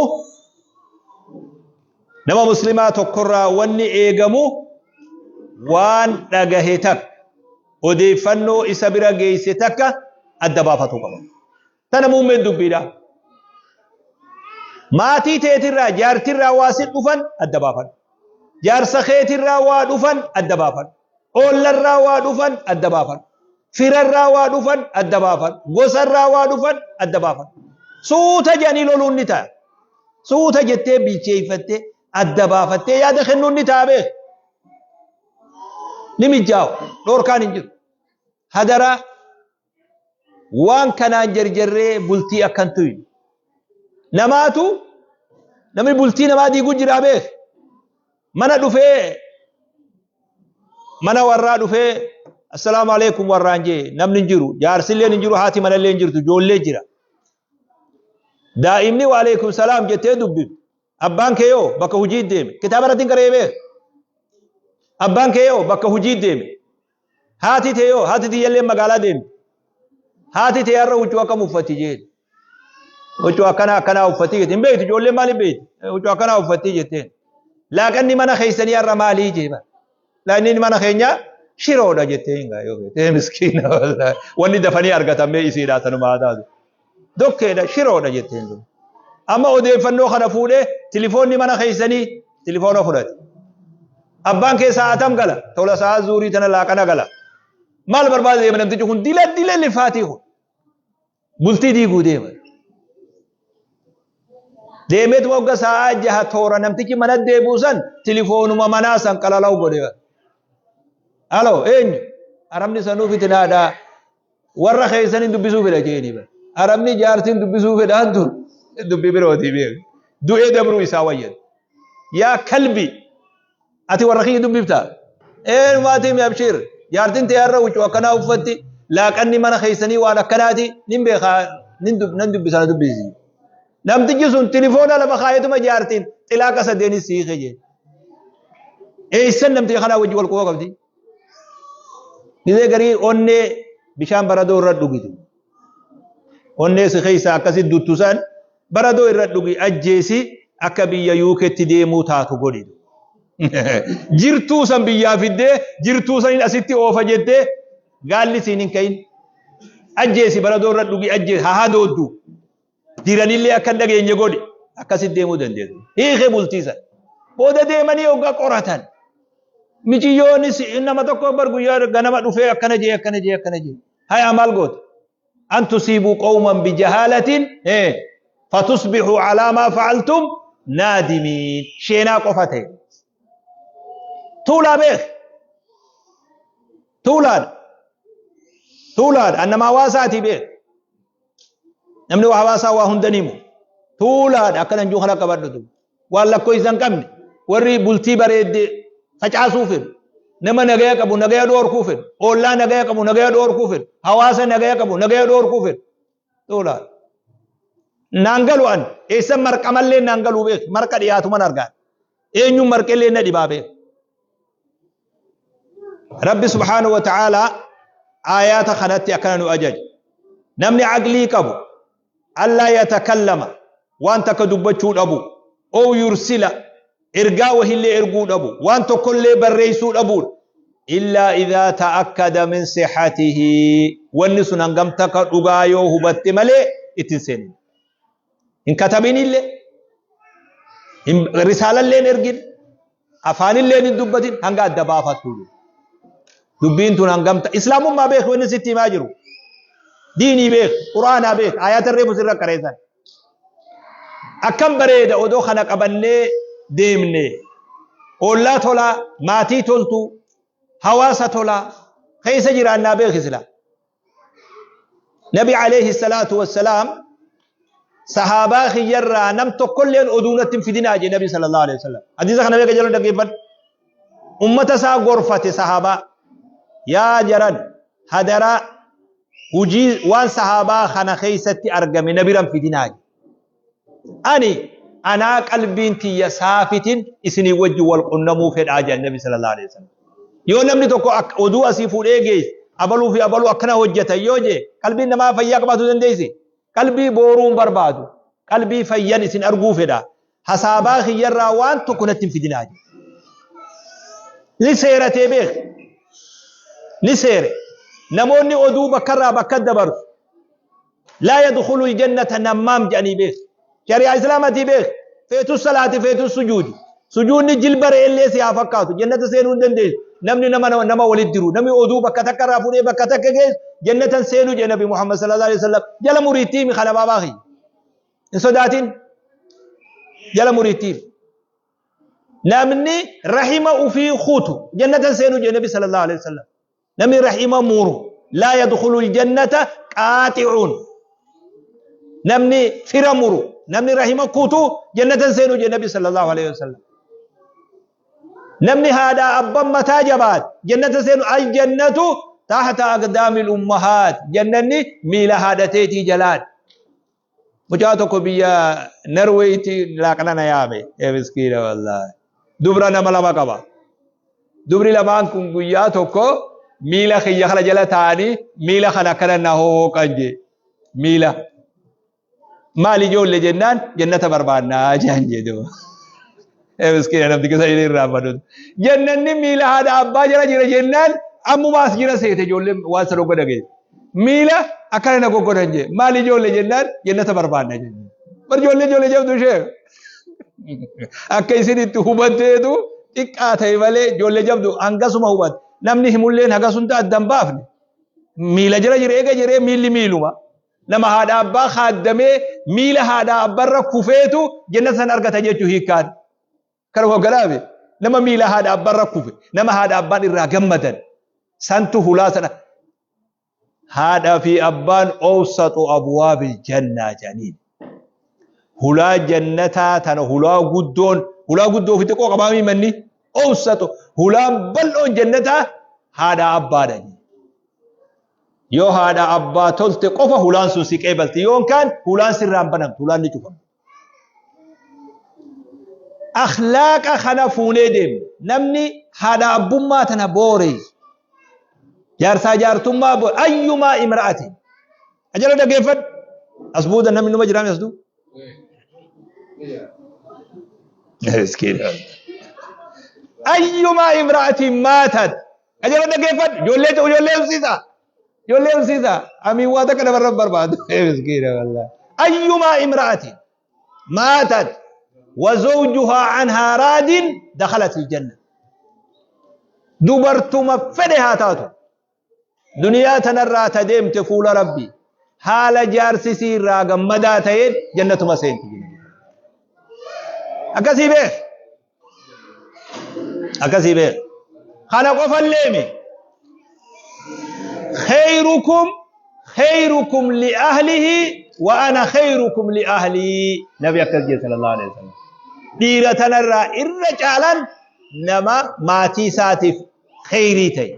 Nama muslimaa tokkorraa wanni eegamu waan dhagahe takka odeeffannoo isa bira geesse takka adda baafatuu qaba. Tana muummeen dubbiidha. Maatii teetirraa jaartirraa waa si dhufan adda baafadhu. Jaarsa keetirraa waa dhufan adda baafadhu. Oollarraa waa dhufan adda baafadhu. Firarraa waa dhufan adda baafadhu. Gosarraa waa dhufan adda baafadhu. Suuta jedhanii loluun ni ta'a. Suuta jettee bilcheeffattee adda baafattee yaada kennuun ni ta'a beek. Ni mijjaawa. Dhoorkaan hin jiru. Hadaraa Waan kanaan jarjarree bultii akkan tuynu. Namaatu namni bultii namaa diiguu jiraa beek. Mana dhufee mana warraa dhufee assalaamu alaikum warraan jee namni hin jiru jaarsilleen hin jiru haati manallee hin jirtu ijoollee jira. Daa'imni wa alaikum salaam jettee dubbiftu. Abbaan kee yoo bakka hojii deeme kitaaba irratti hin qaree beek. Abbaan kee yoo bakka hojii deeme haati tee yoo haati tiyyallee magaalaa deemte. Haati tee har'a huccuu akkam uffatti jeen. Huccuu akkanaa akkanaa uffatti jette. Hin beektu ijoolleen maaliif beekti? Huccuu akkanaa uffatti jetteen. Laaqanni mana keessanii har'a maalii jee bara. Laaqanni mana keenyaa shiroodha jettee hin gaa yoo feete. Miskiina wallaahi. Wanni dafanii argatan mee isiidhaa tanuma haa taatu. Dokkeedha shiroodha jetteen sun. Amma odeeffannoo kana fuudhee tilifoonni mana keessanii tilifoona fudhate. Abbaan kee sa'aatam gala? Tola sa'aa zuurii tana laaqana gala. Maal barbaada deema namtichi kun dila dila lifaatii kun. Bultii diiguu deema. Deemeetuma hogga sa'aa jaha toora namtichi mana deebi'u san tilifoonuma manaa san qalalaw godhe. Halo eenyu? Arabni sanuu fitinaadha. Warra keessaniin dubbisuu fedha jeeni bara. Arabni jaartiin dubbisuu fedhaan tun dubbii birootii beeku. Du'ee dabruu isaa wayyan. Yaa kalbi ati warra kiyya dubbifta. Eenyumaatii mi abshiir jaartiin tee har'a huccuu akkanaa uffatti laaqanni mana keessanii waan akkanaati nin beekaa nan dubbisa na dubbisi. Namtichi sun tilifoona lafa kaayetuma jaartiin xilaaqa sadeenis siike jee. Eessan namticha kanaa wajji wal quba qabdi? Gizee garii onnee bishaan baradoo irra dhugitu. Onnee si keessaa akkasi duttu san baradoo irra dhugi ajjeesi akka biyya UKtti deemuu taatu godhi. Jirtuu san biyyaa fiddee jirtuu saniin asitti oofa jettee gaalli siin hin ka'in. Ajjeesi baradoo irra dhugi ajjeesi haa hadooddu. Jiranillee akka hin dhageenye godhi. Akkasitti deemuu dandeessu. Hiikee bultii sana. Booda deemanii hoggaa qoratan. Miciyyoonis nama tokko bar guyyaa ganama dhufee akkana jee akkana jee akkana jee. Hayaa maal goota? An tusiibuu qawman bijahaalatin fatusbixuu alaa maa fa'altum naadimiin. Sheenaa qofa ta'e. Tuulaa beek. Tuulaadha. Tuulaadha. An nama hawaasaatii beek. Namni waa hawaasaa waa hunda ni himu. Tuulaadha akkana hin jiru kana qabadhutu. Waan lakkoofsa hin qabne warri bultii bareedde facaasuu fedhu. Nama nagaya qabu nagaya dhoorkuu fedhu. Ollaa nagaya qabu nagaya dhoorkuu fedhu. Hawaasa nagaya qabu nagaya dhoorkuu fedhu. Tuulaadha. Naan galu an eessa marqamallee naan galuu beeku marqa dhiyaatuman argaa. Eenyuun marqellee na dhibaa beeku. Rabbi subhaanahu wa ta'aalaa aayaata kanatti akkana nu ajaja. Namni aqlii qabu allaa yatakallama waan takka dubbachuu dhabu ow yursila ergaa wahillee erguu dhabu waan tokkollee barreessuu dhabuudha. Illaa idhaa ta'akkada min sihatihi wanni sun hangam takka dhugaa yoo hubatte malee itti hin seenin. Hin katabinillee risaalallee hin ergin. Afaanilleen hin dubbatin hanga adda baafattu. Dubbiin tun hangam ta Islaamummaa beeki wanni sitti himaa jiru. Diinii beeki, Qur'aanaa beeki, aayaata reefu sirra qareessan. Akkam bareeda odoo kana qabannee deemne. Ollaa tolaa, maatii toltuu, hawaasa tolaa keessa jiraannaa beeki silaa. Nabi alayhi salaatu wassalaam sahaabaa kiyyarraa nam tokkolleen oduu natti hin fidinaa jee Nabi sallallahu alayhi wasallam. Hadiisa kana beeka jala dhaggeeffadhu. Ummata isaa gorfate sahaabaa. Yaa jaran hadaraa hujii waan sahaabaa kana keessatti argame na bira hin fidinaa jee. Ani anaa qalbiin tiyya saafitin isinii wajji wal qunnamuu fedhaa jedhan Nabi sallallahu alaihi wasallam. Yoo namni tokko oduu asii fuudhee geesse abaluu fi abaluu akkana hojjetan yoo jee qalbiin namaa fayyaa qabaatu dandeessi. Qalbii booruu hin barbaadu. Qalbii fayyan isin arguu fedha. Hasaabaa kiyyarraa waan tokko natti hin fidinaa jedhe. Ni seeratee beek. Ni seere. Namoonni oduu bakkarraa bakka dabarsu. Laa yadkhulul jannata nammaam jedhanii beek. Shari'aa Islaamatii beek. Feetus salaati feetus sujuudi. Sujuudni jilba re'ellee si haa fakkaatu. Jannata seenuu hin dandeessu. Namni nama nama walitti diru. Namni oduu bakka takka irraa fuudhee bakka takka geessu jannatan seenuu jedhe Nabi Muhammad sallallahu alaihi wasallam. Jala muriitti himi kana baabaa kiyya. Hin sodaatin. Jala muriitti himi. Namni rahima ufii kutu jannatan seenuu jedhe Nabi sallallahu alaihi wasallam. Namni rahima muru laa yadkhulul jannata qaaxi'uun. Namni fira muru, namni rahima kutu jannata hin seenu jedhe Nabi sallallahu alaihi wasallam. Namni haadhaa abban mataa jabaat jannata seenu aljannatu tahta aqdaamil ummahaat jannanni miila haadha teetii jalaan. Mucaa tokko biyya Norweeyitti laaqana na yaame. Ee miskiina wallaahi. Dubra nama lama qaba. Dubri lamaan kun guyyaa tokko miila kiyya kana jala taa'anii miila kana akkana na hooqan jee. Miila. Maali ijoolle jennaan jannata barbaannaa jedhan jee duuba. Ee miskiina namti keessa inni irraa badut. Jannanni miila haadha abbaa jala jira jennaan ammuma as jira seete ijoolleen waan sana godha geesse. Miila akkana na goggodan jee. Maali ijoolle jennaan jannata barbaanna jenne. Bar ijoollee ijoollee jabdu ishee. Akka isin itti hubatteetu xiqqaa ta'e malee ijoollee jabdu hangasuma hubatte. Namni himulleen hagasumta addan baafne. Miila jala jira eega jiree miilli miiluma. Nama haadha abbaa kaaddamee miila haadha abbarra kufeetu jannata san argata jechuu hiikkaan. Kanuma galaame nama miila haadha abbarra kufe nama haadha abbaan irraa gammadan santu hulaa sana haadha fi abbaan awsatu abwaabil jannaa jedhaniin. Hulaa jannataa tana hulaa guddoon hulaa guddoo fi xiqqoo qabaamii manni awsatu hulaan bal'oon jannataa haadha abbaadha. Yoo haadha abbaa tolte qofa hulaan sun si qeebalti yoon kaan hulaan sirraan banamtu hulaan ni cufamti. Akhlaaqa kana fuunee deemna. Namni haadha abbummaa tana booreessu. Jaarsaa jaartummaa boore ayyumaa imra'atin. Ajala dhageeffadhu. As booda namni numa jiraame as duuba. Miskiina. Ayyumaa imra'atin maatat. Ajala dhageeffadhu. Ijoollee ijoollee ibsiisa. Ijoollee ibsiisa. Amiin waa takka namarra hin barbaadu. Miskiina wallahi. Ayyumaa imra'atin maatat wa zawjuhaa anhaa raadin dakhalat aljanna. Dubartuma fedhe haa taatu. Duniyaa tanarraa ta deemte fuula Rabbii haala jaarsi isii irraa gammadaa ta'een jannatuma seenti. Akkasii beek. Akkasii beek. Kana qofallee mi. Khayrukum khayrukum li ahlihi wa ana khayrukum li ahlii. Nabi akkas jedhe sallallahu alaihi wasallam. Dhiira tanarraa irra caalan nama maatii isaatiif kheyrii ta'e.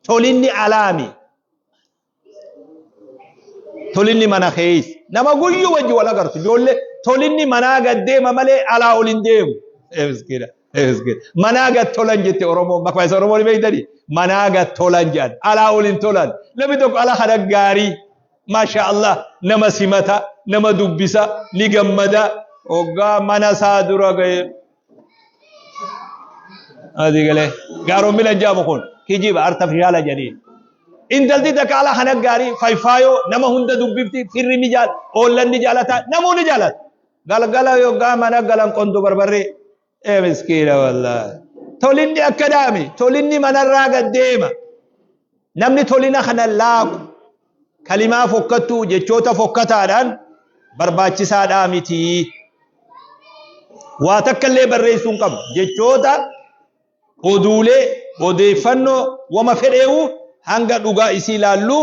Tolinni alaami. Tolinni mana keessa. Nama guyyuu wajji wal agartu. Ijoollee tolinni manaa gad deema malee alaa ol hin deemu. Miskiina. Miskiina. Manaa gad tolan jette Oromoon. Bakka isa Oromoon beektanii? Manaa gad tolan jedhan. Alaa ol hin tolan. Namni tokko ala kana gaarii. Maasha Allah nama simata, nama dubbisa, ni gammada. Hoggaa mana isaa dura ga'e Asii galee gaaroommina jaamu kun kijiba artifishaala jedhanii. Intalti takka ala kana gaarii fayfaayoo nama hunda dubbifti firri ni jaal oollan ni jaalata namuu ni jaalata. Galgala yoggaa mana galan qondu barbarree ee miskiina wallaahi. Tolinni akka daami tolinni manarraa gad deema. Namni tolina kana laaqu kalimaa fokkattuu jechoota fokkataadhaan barbaachisaadhaa miti. Waa takka illee barreessuu hin qabnu. Jechoota oduulee odeeffannoo wama fedheewu hanga dhugaa isii laallu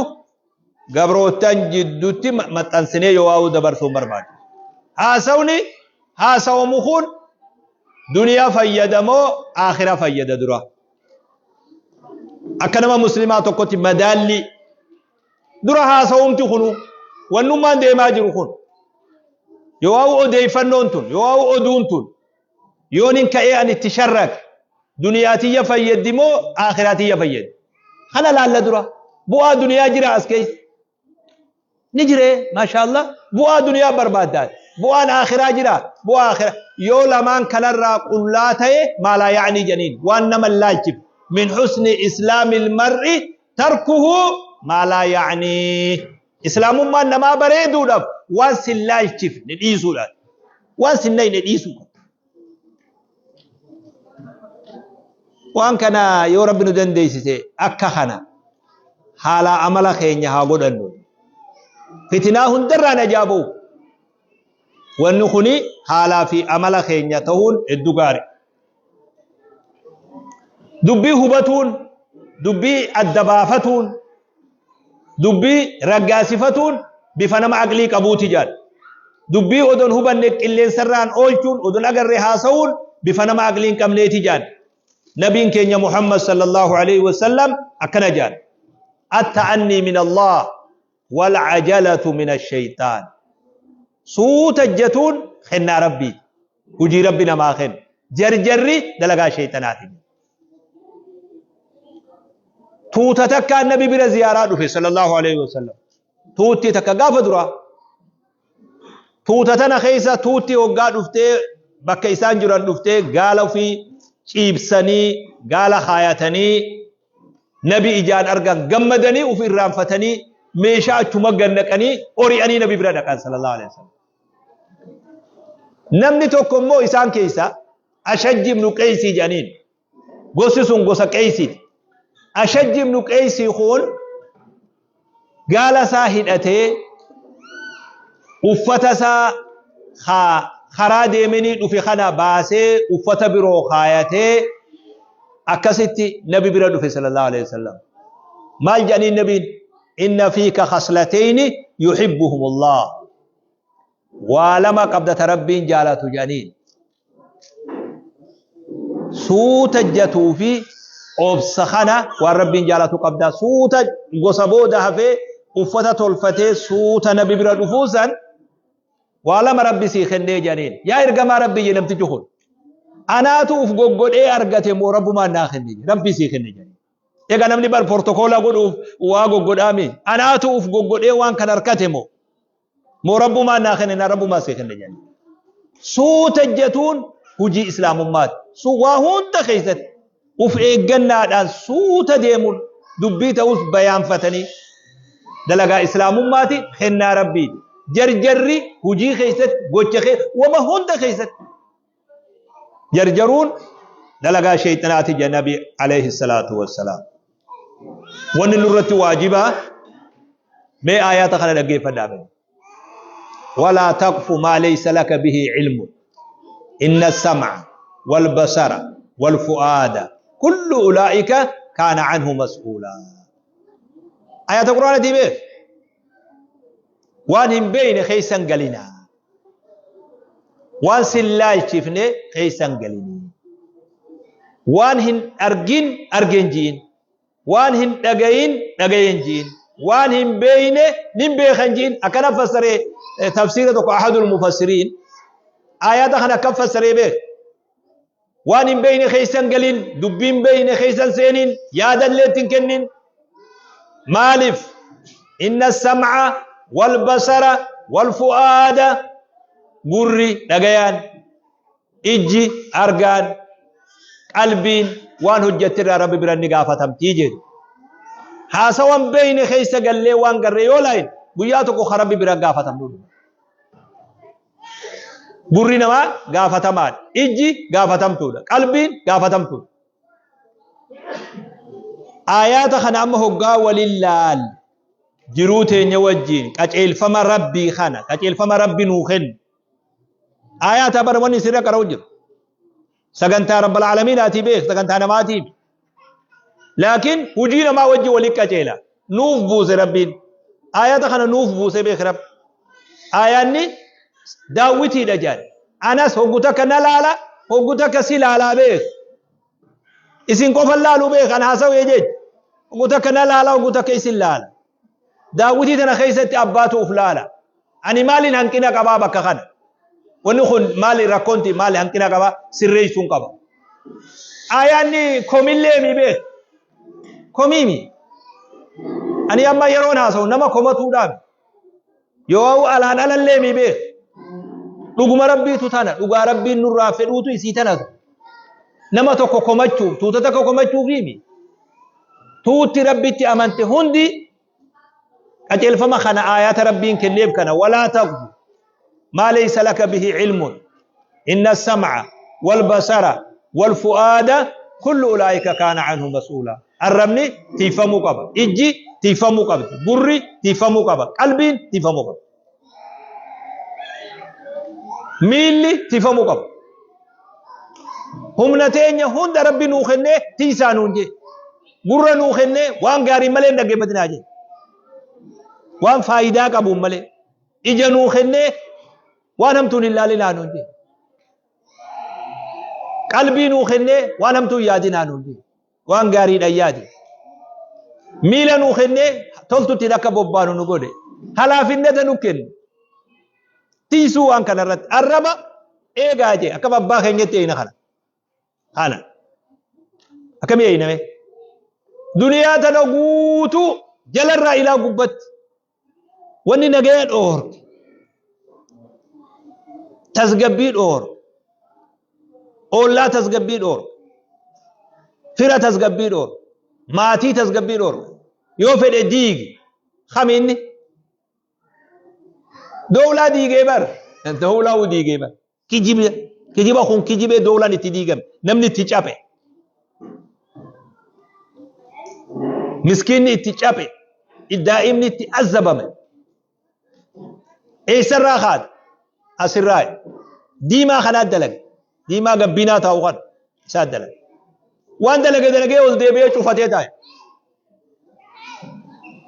gabroottan jidduutti maxxansinee yoo waa'uu dabarsuu hin barbaadu. Haasawni haasawamu kun duniyaa fayyada moo aakhira fayyada dura? Akka nama muslimaa tokkotti madaallii dura haasawumti kunu wannummaan deemaa jiru kun yoo waa'u odeeffannoon tun yoo waa'u oduun tun yoon hin ka'ee an itti sharrake duniyaa tiyya fayyaddi moo aakhiraa tiyya fayyaddi kana laalla dura bu'aa duniyaa jira as keessa Ni jiree maashaallah bu'aa duniyaa barbaaddaa bu'aan aakhiraa jira bu'aa aakhiraa yoo lamaan kanarraa qullaa ta'e maalaa yaa'nii jedhaniin waan nama hin laalchifne min husni islaamil mar'i tarkuhu maalaa yaa'nii islaamummaan namaa bareeduudhaaf waan sin laalchifne dhiisuudhaan waan sin nayne dhiisuu qabda. Waan kana yoo Rabbi nu dandeessise akka kana haalaa amala keenya haa godhannu. Fitinaa hundarraa najaa ba'u. Wanni kuni haalaa fi amala keenya ta'uun hedduu gaari. Dubbii hubatuun, dubbii adda baafatuun, Dubbii raggaasifatuun bifa nama aqlii qabuuti jedhan. Dubbii odon hubanne qilleensarraan oolchuun, odon agarre haasa'uun bifa nama aqlii hin qabneeti jedhan. Nabiin keenya Muhammad sallallahu alaihi wasallam akkana jedhan. At-ta'anni min Allah wal ajalatu min ash-shaytaan. Suuta jatuun kennaa Rabbiiti. Hujii Rabbi namaa kennu. Jarjarri dalagaa shayxanaati. Tuuta takkaan Nabi bira ziyaaraa dhufe sallallahu alaihi wasallam. Tuutti takka gaafa duraa. Tuuta tana keessa tuutti hoggaa dhuftee bakka isaan jiran dhuftee gaala ofii ciibsanii gaala kaayatanii Nabi ijaan argan gammadanii uf irraanfatanii meeshaa achuma gad naqanii ori'anii Nabi bira dhaqan sallallahu alaihi wasallam. Namni tokko immoo isaan keessa Ashajji ibnu Qeysii jedhaniin. Gosti sun gosa Qeeysiiti. Ashajji ibnu Qeeysii kun gaala isaa hidhatee uffata isaa karaa deemenii dhufe kana baasee uffata biroo kaayatee akkasitti nabi bira dhufe sallallahu alaihi wasallam. Maal jedhaniin nabiin? Inna fiika khaslatayni yuhibbuhumullah. Waa lama qabda ta Rabbiin jaalatu jedhaniin. Suuta jatuu fi obsa kana waan Rabbiin jaalatu qabda. Suuta gosa booda hafee uffata tolfatee suuta nabi bira dhufuu san waa lama Rabbi sii kennee jedhaniin. Yaa ergamaa Rabbii jedhe namtichi kun. Anaatu uf goggodhee argate moo Rabbumaan naa kenne jedhe. Rabbii sii kenne jedhaniin. Egaa namni bar portokoola godhuuf waa goggodhaami. Anaatu uf goggodhee waan kan harkate moo. Moo Rabbumaan naa kenne naa Rabbumaa sii kenne jedhanii. Suuta jetuun hujii islaamummaati. Sun waa hunda keessatti uf eeggannaadhaan suuta deemuun dubbii ta'us bayaanfatanii dalagaa islaamummaati kennaa Rabbiiti. Jarjarri hujii keessatti gocha kee wama hunda keessatti Jarjaruun dalagaa sheeyxanaati jedhe Nabi alayhi salaatu wassalaam. Wanni nurratti waajibaa mee aayaata kana dhaggeeffadhaa mee. Walaa taqfu maa laysa laka bihi ilmun. Inna sam'a wal basara wal fu'aada kullu ulaa'ika kaana anhu mas'uulaa. Aayaata Qur'aanatii beek. Waan hin beeyne keessa hin galinaa. Waan sin laalchifne keessa hin galinii. Waan hin argin arge hin ji'in. Waan hin dhagayin dhagaye hin ji'in. Waan hin beeyne nin beeka hin ji'in. Akkana fassaree tafsiira tokko ahadul mufassiriin aayaata kana akkam fassaree beek. Waan hin beeyne keessa hin galin, dubbii hin beeyne keessa hin seenin, yaada illee itti hin kennin. Maaliif? Inna sam'a wal basara wal fu'aada gurri dhagayaan, ijji argaan, qalbiin waan hojjette irraa Rabbi bira ni gaafatamtii jedhu. Haasawan beeyne keessa gallee waan garree yoo laayin guyyaa tokko ka Rabbi bira gaafatamnu. Gurri namaa gaafatamaadha. Ijji gaafatamtuudha. Qalbiin gaafatamtuudha. Aayaata kana amma hoggaa waliin laal jiruu teenya wajjiin qaceelfama Rabbii kana qaceelfama Rabbi nuu kennu. Aayaata bara wanni isinirra qara'u jiru. Sagantaa Rabbal Aalamiinaatii beek sagantaa namaatii. Laakiin hujii namaa wajji waliin qaceela. Nuuf buuse Rabbiin. Aayata kana nuuf buuse beek Rabbi. Aayaanni daawwitiidha jedhan. Anas hoggu takka na laala hoggu takka si laalaa beek. Isin qofa laaluu beek an haasawee jecha. Hoggu takka na laala hoggu takka isin laala. Daawwitii tana keessatti abbaatu uf laala. Ani maalin hanqina qabaa bakka kana? Wanni kun maali rakkoonti maali hanqina qabaa? Sirreessuun qaba. Aayaanni komillee mi beek? Komiimi. Ani amma yeroon haasa'u nama komatuudhaan yoo alaan alallee mi beek? Dhuguma rabbiitu tana dhugaa rabbiin nurraa fedhuutu isii tanatu. Nama tokko komachuuf tuuta takka komachuufiimi. Tuutti Rabbitti amante hundi qajeelfama kana aayaata Rabbiin kenneef kana walaa taqfu maa laysa laka bihi ilmun inna sam'a wal basara wal fu'aada kullu ulaa'ika kaana anhu mas'uula. Arrabni tiifamuu qaba, ijji tiifamuu qabdi, gurri tiifamuu qaba, qalbiin tiifamuu qaba. Miilli tiifamuu qaba. Humna teenya hunda Rabbi nuu kennee tiisaa nuun jee. Gurra nuu kennee waan gaarii malee hin dhaggeeffatinaa jee. Waan faayidaa qabuun malee. Ija nuu kennee waan hamtuun hin laalinaa nuun jee. Qalbii nuu kennee waan hamtuu hin yaadinaa nuun jee. Waan gaariidhaan yaadi. Miila nuu kennee toltutti akka bobbaanu nu godhe. Halaafinnata nu kenne. Tiisuu waan kanarratti arraba eegaa jee akkam abbaa keenyatti eeyna kana. Kana. Akkamii eeyname? Duniyaa tana guutuu jalarraa ilaa gubbatti Wanni nagaya dhoorke, tasgabbii dhoorke, oollaa tasgabbii dhoorke, fira tasgabbii dhoorke, maatii tasgabbii dhoorke, yoo fedhe diigi, kami inni? Dowlaa diigee bar, dowlaa diigee bar. Kijiba kijiba kun kijibee doolaan itti diigame namni itti caphe miskiinni itti caphe daa'imni itti azabame eessarraa kaate asirraa diimaa kanaa dalage diimaa gabbinaa taa'u kana isaa dalage waan dalage dalagee ol deebi'ee cufatee taa'e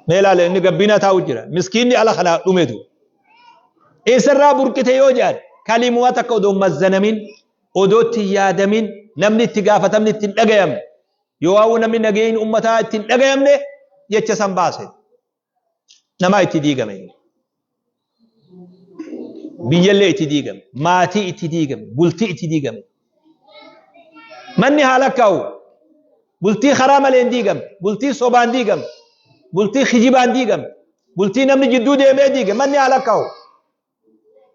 Mee ilaale inni gabbinaa taa'u jira. Miskiinni ala kanaa dhumetu. Eessarraa burqite yoo jedhan kalimuma takka odoo mazzanamin odoo itti hin yaadamin namni itti gaafatamni itti hin dhagayamne yoo waa'uu namni nageenyi ummataa itti hin dhagayamne jecha san baase namaa itti diigame. Biyyallee itti diigame, maatii itti diigame, bultii itti diigame. Manni haa lakkaa'u. Bultii karaa malee hin diigamne, bultii sobaan diigamte, bultii kijibaan diigamte, bultii namni jidduu deemee diige manni haa lakkaa'u.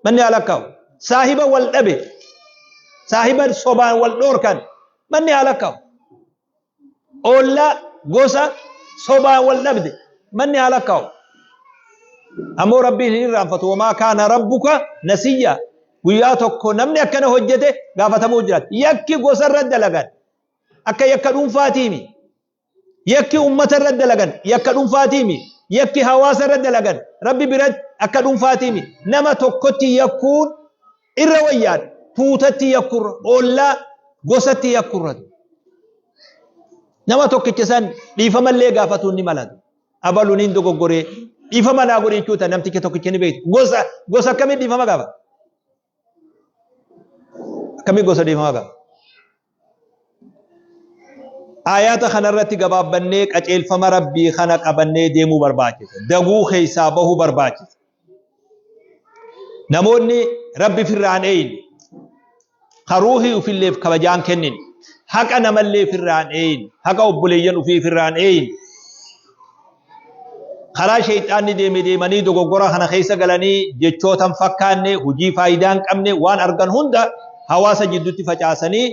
Manni haa lakkaa'u. Saahiba wal dhabe, saahiba sobaan wal dhoorkan manni haa lakkaa'u. Oollaa gosa sobaan wal dhabde manni haa lakkaa'u. Ammoo Rabbiin hin irraanfatu. Wamaa kaana rabbuka nasiyya. Guyyaa tokko namni akkana hojjete gaafatamuu jiraata. Yakki gosa irra dalagan akka yakka dhuunfaatiimi. Yakki ummata irra dalagan yakka dhuunfaatiimi. Yakki hawaasa irra dalagan Rabbi biratti akka dhuunfaatiimi. Nama tokkotti yakkuun irra wayyaadha. Tuutatti yakkurra, ollaa gosatti yakkurra. Nama tokkicha san dhiifamallee gaafatuun ni malatu. Abalu niin dogoggoree dhiifama naa godhi jechuudha namticha tokkicha ni beektu. Gosa gosa akkamiin dhiifama gaafata? Akkamiin gosa dhiifama gaafata? Aayaata kanarratti gabaabbannee qaceelfama Rabbii kana qabannee deemuu barbaachisa. Daguu keessaa bahuu barbaachisa. Namoonni Rabbi firraan eeyne, ka ruuhii ufilleef kabajaan kennine, haqa namallee firraan eeyne, haqa obboleeyyan ufii firraan eeyne, karaa sheyxaanni deeme deemanii dogoggora kana keessa galanii jechoota hin fakkaanne, hojii faayidaa hin qabne waan argan hunda hawaasa jidduutti facaasanii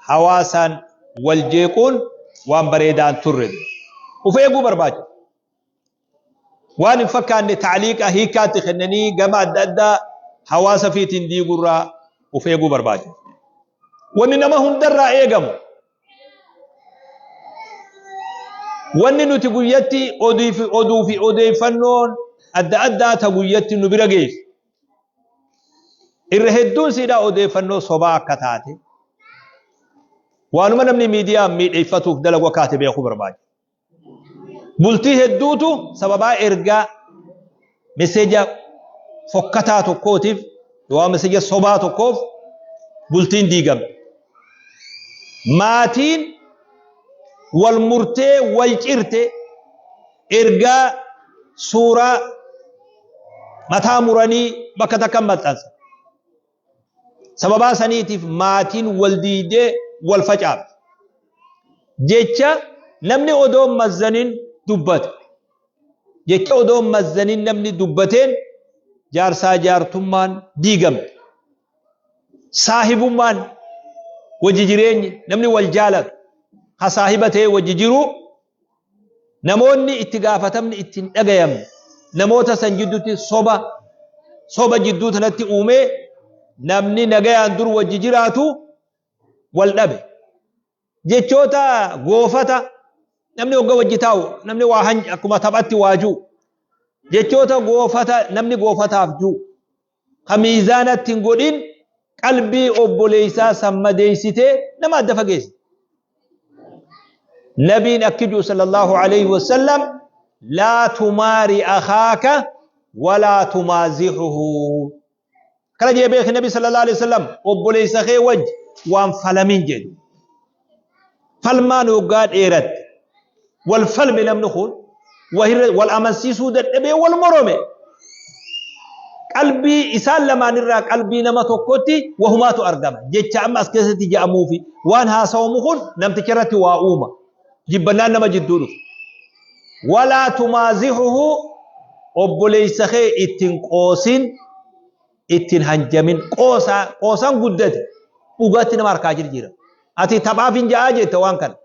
hawaasaan wal jeequun waan bareedaa hin turre. Uf eeguu barbaachisa. Waan hin fakkaanne ta'liiqa hiikkaatti kennanii gama adda addaa hawaasa fiitiin diigurraa uf eeguu barbaachisa. Wanni nama hundarraa eegamu Wanni nuti guyyatti oduu fi odeeffannoon adda addaa ta guyyatti nu bira geessu. Irra hedduun siidhaa odeeffannoo sobaa akka taate waanuma namni miidiyaa miidheeffatuuf dalagu akka taate beekuu barbaada. Bultii hedduutu sababaa ergaa meseeja fokkataa tokkootiif yookaan meseeja sobaa tokkoof bultiin diigamte. Maatiin wal murtee wal cirte ergaa suuraa mataa muranii bakka takka maxxansa. Sababaa saniitiif maatiin wal diidee wal facaafte. Jecha namni odoo hin mazzanin dubbate. Jecha odoo hin mazzanin namni dubbateen jaarsaa jaartummaan diigamte. Saahibummaan wajji jireenyi namni wal jaalatu ka saahiba ta'ee wajji jiru Namoonni itti gaafatamni itti hin dhagayamne namoota san jiddutti soba soba jidduu tanatti uumee namni nagayaan dur wajji jiraatu wal dhabe. Jechoota goofata namni hogga wajji taa'u namni waa hanca akkuma taphatti waa ju'u. Jechoota goofata namni goofataaf ju'u. Ka miizaanatti hin godhin qalbii obboleessaa san madeessitee nama adda fageessite. Nabiin akki ji'u sallallahu alayhi wasallam Laa tumaari akhaaka walaa tumaazihuhu. Kana jee beeki Nabi sallallahu alaihi wasallam, obboleessa kee wajji waan falamin jedhu. Falmaan hoggaa dheeratte, wal falme, namni kun wal amansiisuu dadhabee wal morome, qalbii isaan lamaan irraa qalbii nama tokkotti wahumaatu argama. Jecha amma as keessatti ja'amuufi waan haasawamu kun namticha irratti waa uuma. Jibbannaan nama jidduu dhufu. Walaa tumaazihuhu, obboleessa kee ittiin qoosin, ittiin hanjamin. Qoosaa qoosaan guddate dhugaatti nama harkaa jirjiira. Ati taphaaf hin ja'aa jette, waan kana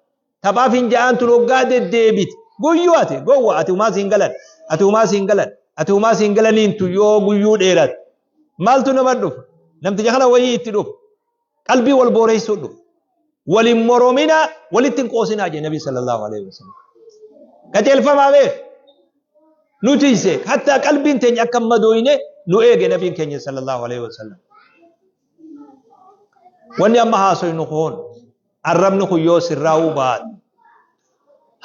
taphaaf hin ja'aan tun hoggaa deddeebite, guyyuu ati gowwa, ati humaa siin galan, ati humaa siin galan, ati humaa siin galaniin tu yoo guyyuu dheerate maaltu nama dhufa? Namticha kana wayii itti dhufa, qalbii wal booreessuu dhufa. Walin morominaa, walitti hin qoosinaa jee Nabi sallallahu alaihi wasallam. Qajeelfamaa beek nu tiise, hattaa qalbiin teenya akka hin madooyne nu eege Nabiin keenya sallallahu alaihi wasallam. Wanni amma haasoynu kun, arrabni kun yoo sirraa'uu baate,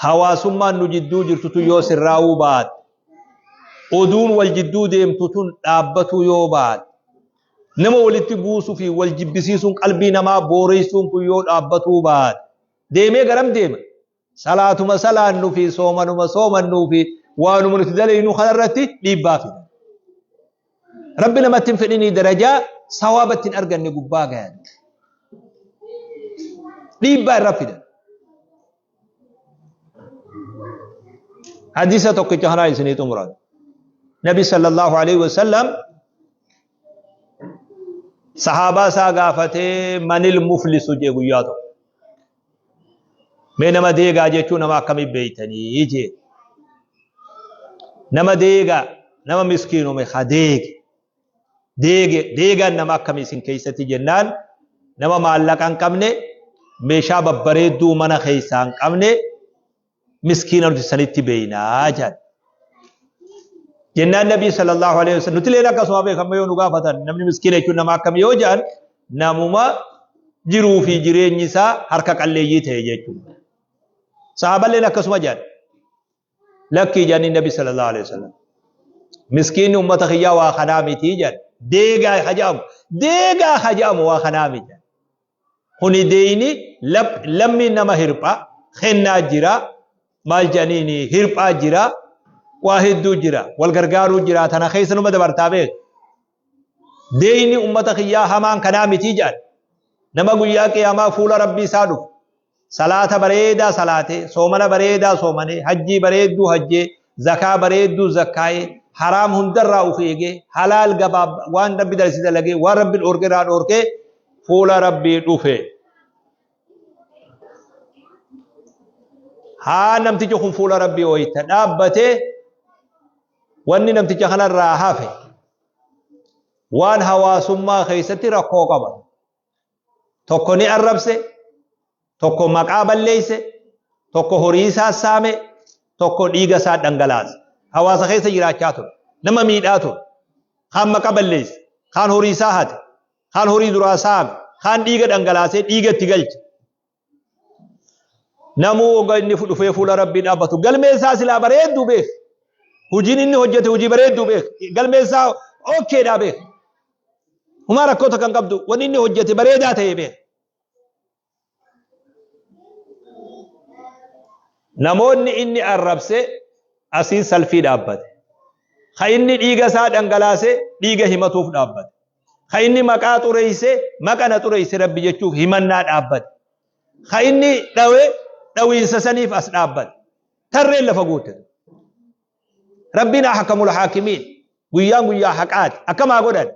hawaasummaan nu jidduu jirtu tun yoo sirraa'uu baate, oduun wal jidduu deemtu tun dhaabbatuu yoo baate, nama walitti buusuu fi wal jibbisiisuun, qalbii namaa booreessuun kun yoo dhaabbatuu baate, deemee garam deema? Salaatuma salaannu fi soomanuma soomannuu fi waanuma nuti dalaynu kanarratti dhiibbaa fida. Rabbi namatti hin fedhinii darajaa sawaaba ittiin arganne gubbaa gayan. Dhiibbaa irra fida. Hadiisa tokkicha kanaa isinii xumuran. Nabi sallallahu alaihi wasallam sahaabaa isaa gaafatee, manil muflisu jee guyyaa tokko. Mee nama deegaa jechuun nama akkamii beeytanii jee. Nama deegaa, nama miskiinome ha deege. Deege, deegaan nama akkamii isin keessatti jennaan, nama maallaqa hin qabne, meeshaa babbareedduu mana keessaa hin qabne, miskiina nuti sanitti beeynaa jedhan. Jennaan Nabii sallallahu alaihi wasallam, nuti leen akkasuma beekamma, yoo nu gaafatan namni miskiina jechuun nama akkamii yoo jedhan, namuma jiruu fi jireenyi isaa harka qalleeyyii ta'e jechuudha. Sahaaballeen akkasuma jedhan. Lakkii jedhanii Nabi sallallahu alaihi wasallam. Miskiinni ummata kiyyaa waa kanaa miti jedhan. Deegaa haja'amu. Deegaa haja'amu waa kanaa miti. Kuni deeyni lammiin nama hirpha kennaa jira, maal jedhaniini, hirphaa jira, waa hedduu jira, wal gargaaruu jira, tana keessa numa dabartaa beek. Deeyni ummata kiyyaa hamaan kanaa mitii jedhan. Nama guyyaa qiyaamaa fuula Rabbii isaa dhufu, salaata bareedaa salaatee, soomana bareedaa soomanee, hajjii bareedduu hajjee, zakaa bareedduu zakkaayee, haraam hundarraa uf eegee, halaal gabaab waan Rabbi dalasi dalagee, waan Rabbi dhoorke irraa dhoorkee fuula Rabbii dhufe. Haa namtichi kun fuula Rabbii wayita dhaabbate, wanni namticha kanarraa hafe waan hawaasummaa keessatti rakkoo qaba. Tokko ni arrabse, tokko maqaa balleeyse, tokko horii isaa saame, tokko dhiiga isaa dhangalaase. Hawaasa keessa jiraachaa ture. Nama miidhaa ture. Kaan maqaa balleeyse, kaan horii isaa hate, kaan horii duraa saame, kaan dhiiga dhangalaasee dhiiga itti galche. Namuu oga inni dhufee fuula Rabbii dhaabbatu galmee isaa silaa bareedduu beek. Hojiin inni hojjete hojii bareedduu beek. Galmee isaa okkeedhaa beek. Humaa rakkoota kan qabdu, wanni inni hojjete bareedaa ta'e beek. Namoonni inni arrabse asiin salfii dhaabbate. Ka inni dhiiga isaa dhangalaase dhiiga himatuuf dhaabbate. Ka inni maqaa xureeyse maqa na xureeyse Rabbi jechuuf himannaa dhaabbate. Ka inni dhawe dhawiinsa saniif as dhaabbate. Tarreen lafa guutte. Rabbiin ahkamul haakimiin, guyyaan guyyaa haqaati. Akkam haa godhan?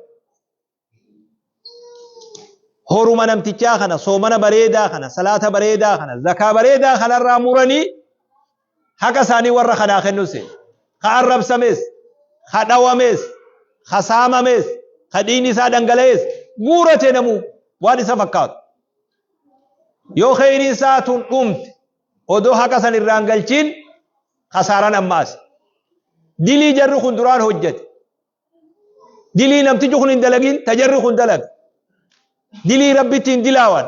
Horuma namtichaa kana, soomana bareedaa kana, salaata bareedaa kana, zakaa bareedaa kanarraa muranii haqa isaanii warra kanaa kennuu seenu. Ka arrabsames, ka dhawames, ka saamames, ka dhiigni isaa dhangala'es guurate namuu waan isa fakkaatu. Yoo kheyriin isaa tun dhumte odoo haqa san irraan galchiin, kasaaran ammaas. Dilii jarri kun duraan hojjete. Dilii namtichi kun hin dalagin ta jarri kun dalaga. Dilii Rabbitti hin dilaawan.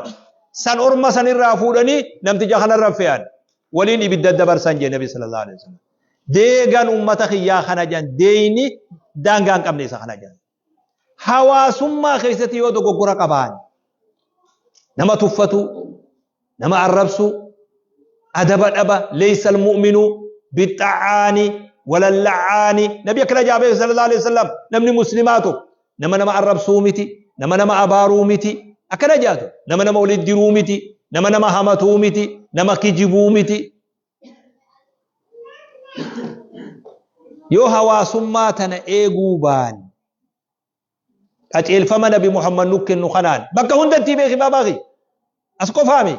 San orma san irraa fuudhanii namticha kanarra fe'an. Waliin ibidda dabarsan jee Nabi sallallahu alaihi wasallam. Deegan ummata kiyyaa kana jedhan, deeyni daangaa hin qabne isa kana jedhan. Hawaasummaa keessatti yoo dogoggora qabaan nama tuffatu, nama arrabsu, adaba dhaba, leeysa almu'minu bixxa'aani walalla'aani. Nabi akkana jaabee sallallahu alaihi wasallam, namni muslimaa tokko nama nama arrabsuu miti, nama nama abaaruu miti, akkana jaatu, nama nama walitti diruu miti, nama nama hamatuu miti, nama kijibuu miti. Yoo hawaasummaa tana eeguu baanne, qajeelfama Nabi Muhammad nu kennu kanaan bakka hundatti beeki, baabaa kiyya, as qofaami,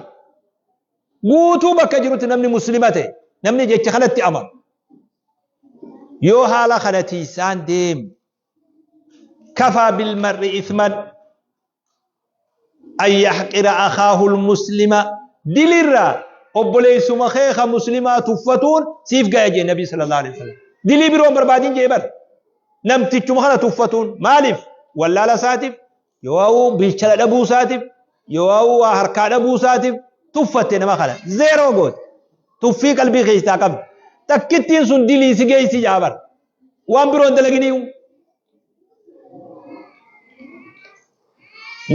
guutuu bakka jirutti namni muslima ta'e, namni jecha kanatti amanu, yoo haala kana tiisaan deemu, kafaa bilmar'i ithman an yaxqira akhaahul muslima, dilirraa obboleessuma kee ka muslimaa tuffatuun siif gaya jee Nabi sallallahu alaihi wasallam. Dilii biroo hin barbaadin jee bar. Namtichuma kana tuffatuun maaliif? Wallaala isaatiif, yoo bilchala dhabuu isaatiif, yoo waa harkaa dhabuu isaatiif tuffatte, nama kana zeeroo goote. Tuffii qalbii keessaa qabdi. Takkittiin sun dilii si geessi jaa bar. Waan biroo hin dalaginiiyu.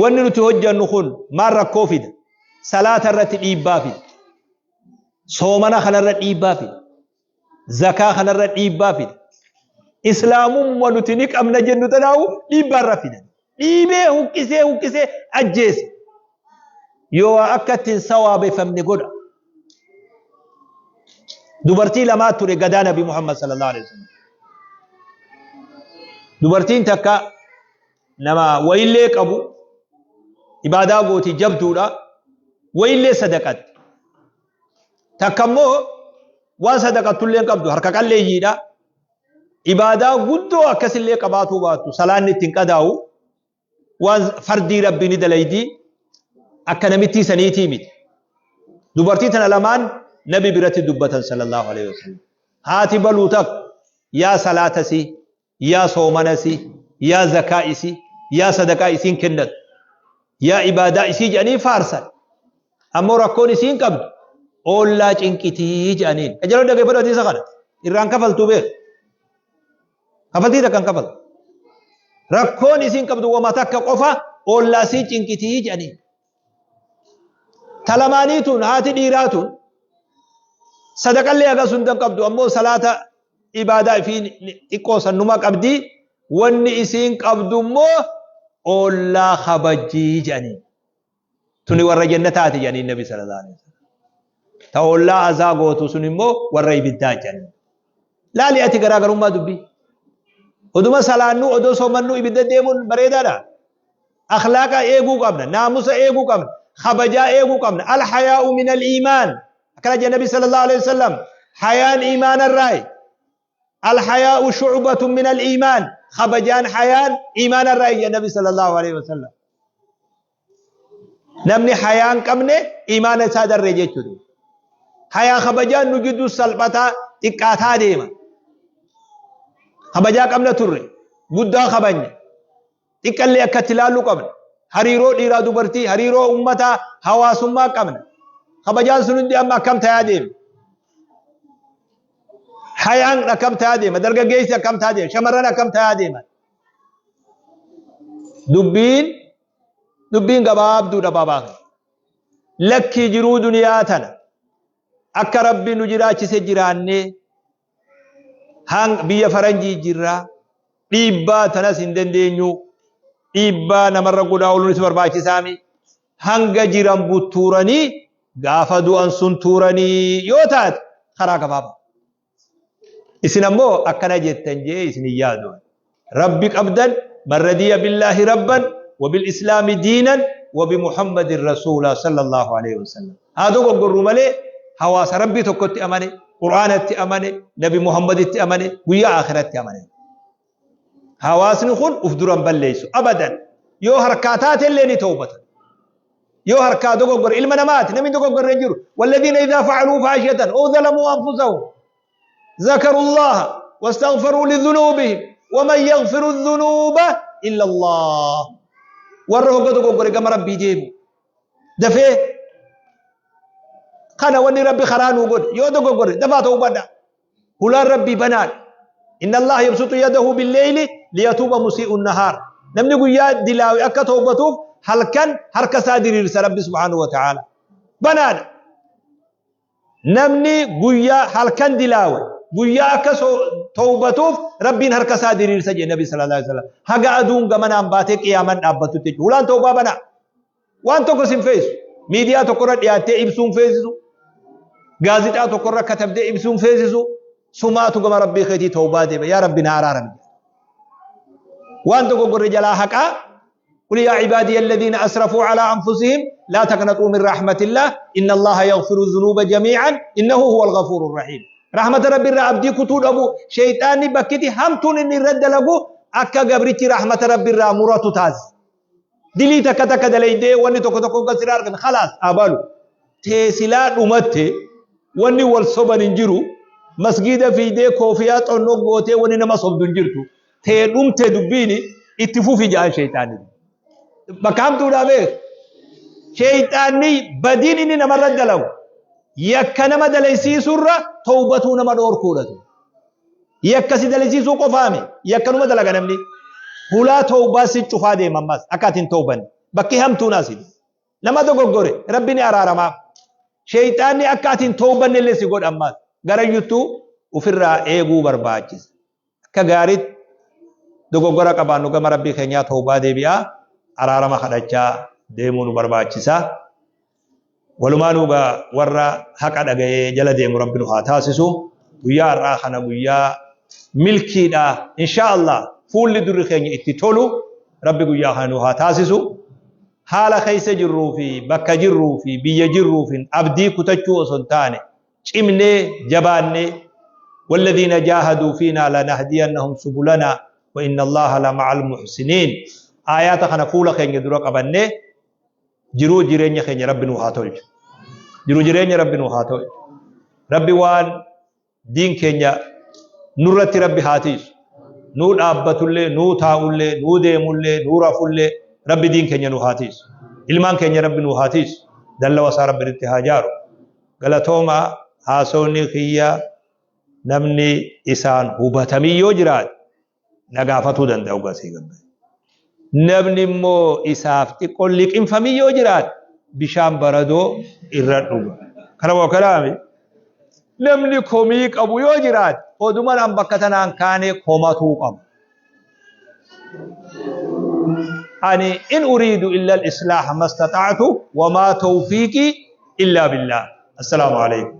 Wanni nuti hojjannu kun maal rakkoo fida? Salaata irratti dhiibbaa fida. Soomana kanarra dhiibbaa fida. Zakaa kanarra dhiibbaa fida. Islaamummaa nuti ni qabna jennu tanaahu dhiibbaa irra fida. Dhiibee huqqisee huqqisee ajjeese. Yoo waa akka ittiin sawaabeffamne godha. Dubartii lamaa ture gadaa Nabi Muhammad sallallahu alaihi wasallam. Dubartiin takka nama wayillee qabu, ibaadaa gooti, jabduudha, wayillee sadaqatti. Takka immoo waan sadaqattullee hin qabdu, harka qalleeyyiidha. Ibaadaa guddoo akkasillee qabaatuu baattu, salaanni ittiin qadaa'u, waan fardii Rabbii ni dalaydi, akka namittii saniitii miti. Dubartii tana lamaan Nabi biratti dubbatan sallallahu alaihi wasallam. Haati baluu takka yaa salaatasi, yaa soomanasi, yaa zakaa isii, yaa sadaqaa isiin kennatu, yaa ibaadaa isii jedhanii faarsan. Ammoo rakkoon isiin qabdu oollaa cinqitii jedhaniin. Qajeeloo dhaggeeffadhu hadiisa kana. Irraan kafaltuu beeku. Kafaltii takka hin kafaltu. Rakkoon isiin qabdu wama takka qofa, oollaa sii cinqitii jedhaniin. Ta lamaanii tun, haati dhiiraa tun, sadaqallee hagas hunda hin qabdu, ammoo salaata, ibaadaa ifii xiqqoo sannuma qabdi, wanni isiin qabdu immoo oollaa kabajjii jedhaniin. Tuni warra jannataati jedhaniin Nabi sallallahu alaihi wasallam. Ta ollaa azaa gootu sun immoo warra ibiddaa jedhaniin. Laali ati garaagarummaa dubbii. Oduma salaannuu, odoo soomannuu ibidda deemuun bareedaadha. Akhlaaqa eeguu qabna, naamusa eeguu qabna, kabajaa eeguu qabna. Al-hayaa'u min al-iimaan. Akkana jedha Nabi sallallahu alaihi wasallam. Hayaan iimaanarraayi. Al-hayaa'u shu'batun min al-iimaan. Kabajaan, hayaan iimaanarraayi jedha Nabi sallallahu alaihi wasallam. Namni hayaa hin qabne imaana isaa darre jechuudha. Hayaa kabajaan nu gidduu salphataa xiqqaataa deema. Kabajaa qabna turre, guddaa kabajna. Xiqqallee akka itti ilaallu qabna. Hariiroo dhiiraa dubartii, hariiroo uummataa, hawaasummaa qabna. Kabajaan sun hundi amma akkam tayaa deema? Hayaan akkam tayaa deema? Dargaggeessi akkam tayaa deema? Shamarran akkam tayaa deeman? Dubbiin dubbiin gabaabduudha baabaa. Lakkii, jiruu duniyaa tana akka Rabbi nu jiraachise jiraannee, hang biyya faranjii jirraa, dhiibbaa tanas hin dandeenyu, dhiibbaa namarra godhaa ooluunis barbaachisaami. Hanga jiran buttuuranii, gaafa du'an sun tuuranii yoo taate karaa gabaabaa. Isin ammoo akkana jettan jee isin hin yaadu. Rabbi qabdan, man radiya billaahi rabban wa bil islaami diinan wa bi Muhammadin rasuula sallallahu alaihi wasallam. Haa dogoggorru malee hawaasa Rabbii tokkotti amane, Qur'aanatti amane, Nabi Muhammaditti amane, guyyaa akhiratti amane. Hawaasni kun uf dura hin balleessu abadan. Yoo harkaa taate illee ni tawbata. Yoo harkaa dogoggore, ilma namaati, namni dogoggorre hin jiru. Walladhiina idhaa fa'aluu faahishatan aw zalamuu anfusahum zakaru Allaha wastaghfaruu lidhunuubihim waman yaghfiru dhunuuba illa Allah. Warra hogga dogoggore gama Rabbii deemu. Dafee kana wanni Rabbi karaa nuu godhe, yoo dogoggore dafaa tawbadha. Hulaan Rabbii banaadha. Inna Allaha yabsutu yadahu billeyli liyatuuba musii'u nahaar. Namni guyyaa dilaawe akka tawbatuuf halkan harka isaa diriirsa Rabbi subhaanahu wa ta'aala. Banaadha. Namni guyyaa halkan dilaawe guyyaa akka tawbatuuf Rabbiin harka isaa diriirsa jedhe Nabi sallallahu alaihi wasallam. Haga aduun gamanaan baatee qiyaaman dhaabbatutti jechuudha. Hulaan tawbaa banaa. Waan tokko sin feesisu. Miidiyaa tokkorra dhiyaattee ibsuun feesisu. Gaazixaa tokkorra katabdee ibsuun feesisu. Sumaatu gama Rabbii keetii tawbaa deema. Yaa Rabbi na araarami. Waan dogoggorre jalaa haqaa. قل يا عبادي الذين أسرفوا على أنفسهم لا تقنطوا من رحمة الله إن الله يغفر الذنوب جميعا إنه هو الغفور الرحيم. رحمة ربي irraa abdii kutuu dhabu sheyxaanni bakkitti hamtuun inni irra dalagu akka gabrichi rahmata rabbi irraa muratu taasisa. Dilii takka takka dalaydee wanni tokko tokko kan sirraa argame khalaas abalu. Teesilaa dhumatte wanni wal soban hin jiru. Masgiida fiidee koofiyaa xonnoo gootee wanni nama sobdu hin jirtu. Tee dhumte dubbiini itti fufi ja'an sheyxaanni. Bakka hamtuudhaa beek. Sheyxaanni badiin inni namarra dalagu yakka nama dalaysiisurra tawbatuu nama dhoorkuudha. Yakka si dalaysiisuu qofaami. Yakka numa dalaga namni. Hulaa tawbaa si cufaa deema ammas akka ati hin tawbanne. Bakki hamtuun asi. Nama dogoggore Rabbi ni araaramaaf. Sheyxaanni akka ati hin tawbanne illee si godha ammas. Garayyuttuu ofirraa eeguu barbaachisa. Akka gaariitti dogoggora qabaannu gama Rabbii keenyaa tawbaa deebi'aa araarama kadhachaa deemuu nu barbaachisa. Walumaanuu gaa warra haqa dhaga'ee jala deemu Rabbi nu haa taasisu. Guyyaa har'aa kana guyyaa milkiidha. Inshaa Allah fuulli durri keenya itti tolu Rabbi guyyaa kana nu haa taasisu. Haala keessa jirruu fi bakka jirruu fi biyya jirruu fi abdii kutachuu osoo hin taane cimnee jabaannee والذين جاهدوا فينا لنهدينهم سبلنا وإن الله لمع المحسنين. آيات kana fuula keenya dura qabannee jiruu jireenya keenya Rabbi nu haa tolchu. Jiruu jireenya Rabbi nu haa tolchu. Rabbi waan diin keenya nurratti Rabbi haa tiisu. Nuu dhaabbatullee, nuu taa'ullee, nuu deemullee, nuu rafullee Rabbi diin keenya nu haa tiisu. Ilmaan keenya Rabbi nu haa tiisu. Dallawa isaa Rabbi nutti haa jaaru. Galatooma haasawni kiyya namni isaan hubatamii yoo jiraate na gaafatuu danda'u gasii gabbe. Namni immoo isaaf xiqqoo liqimfamii yoo jiraate bishaan baradoo irra dhuga. Kana moo kanaami? Namni komii qabu yoo jiraate odumaan an bakka tanaan kaane komatuu qaba. Ani in uriidu illa al-islaaha mastata'tu wa maa tawfiiqii illaa billah. Assalaamu alaikum.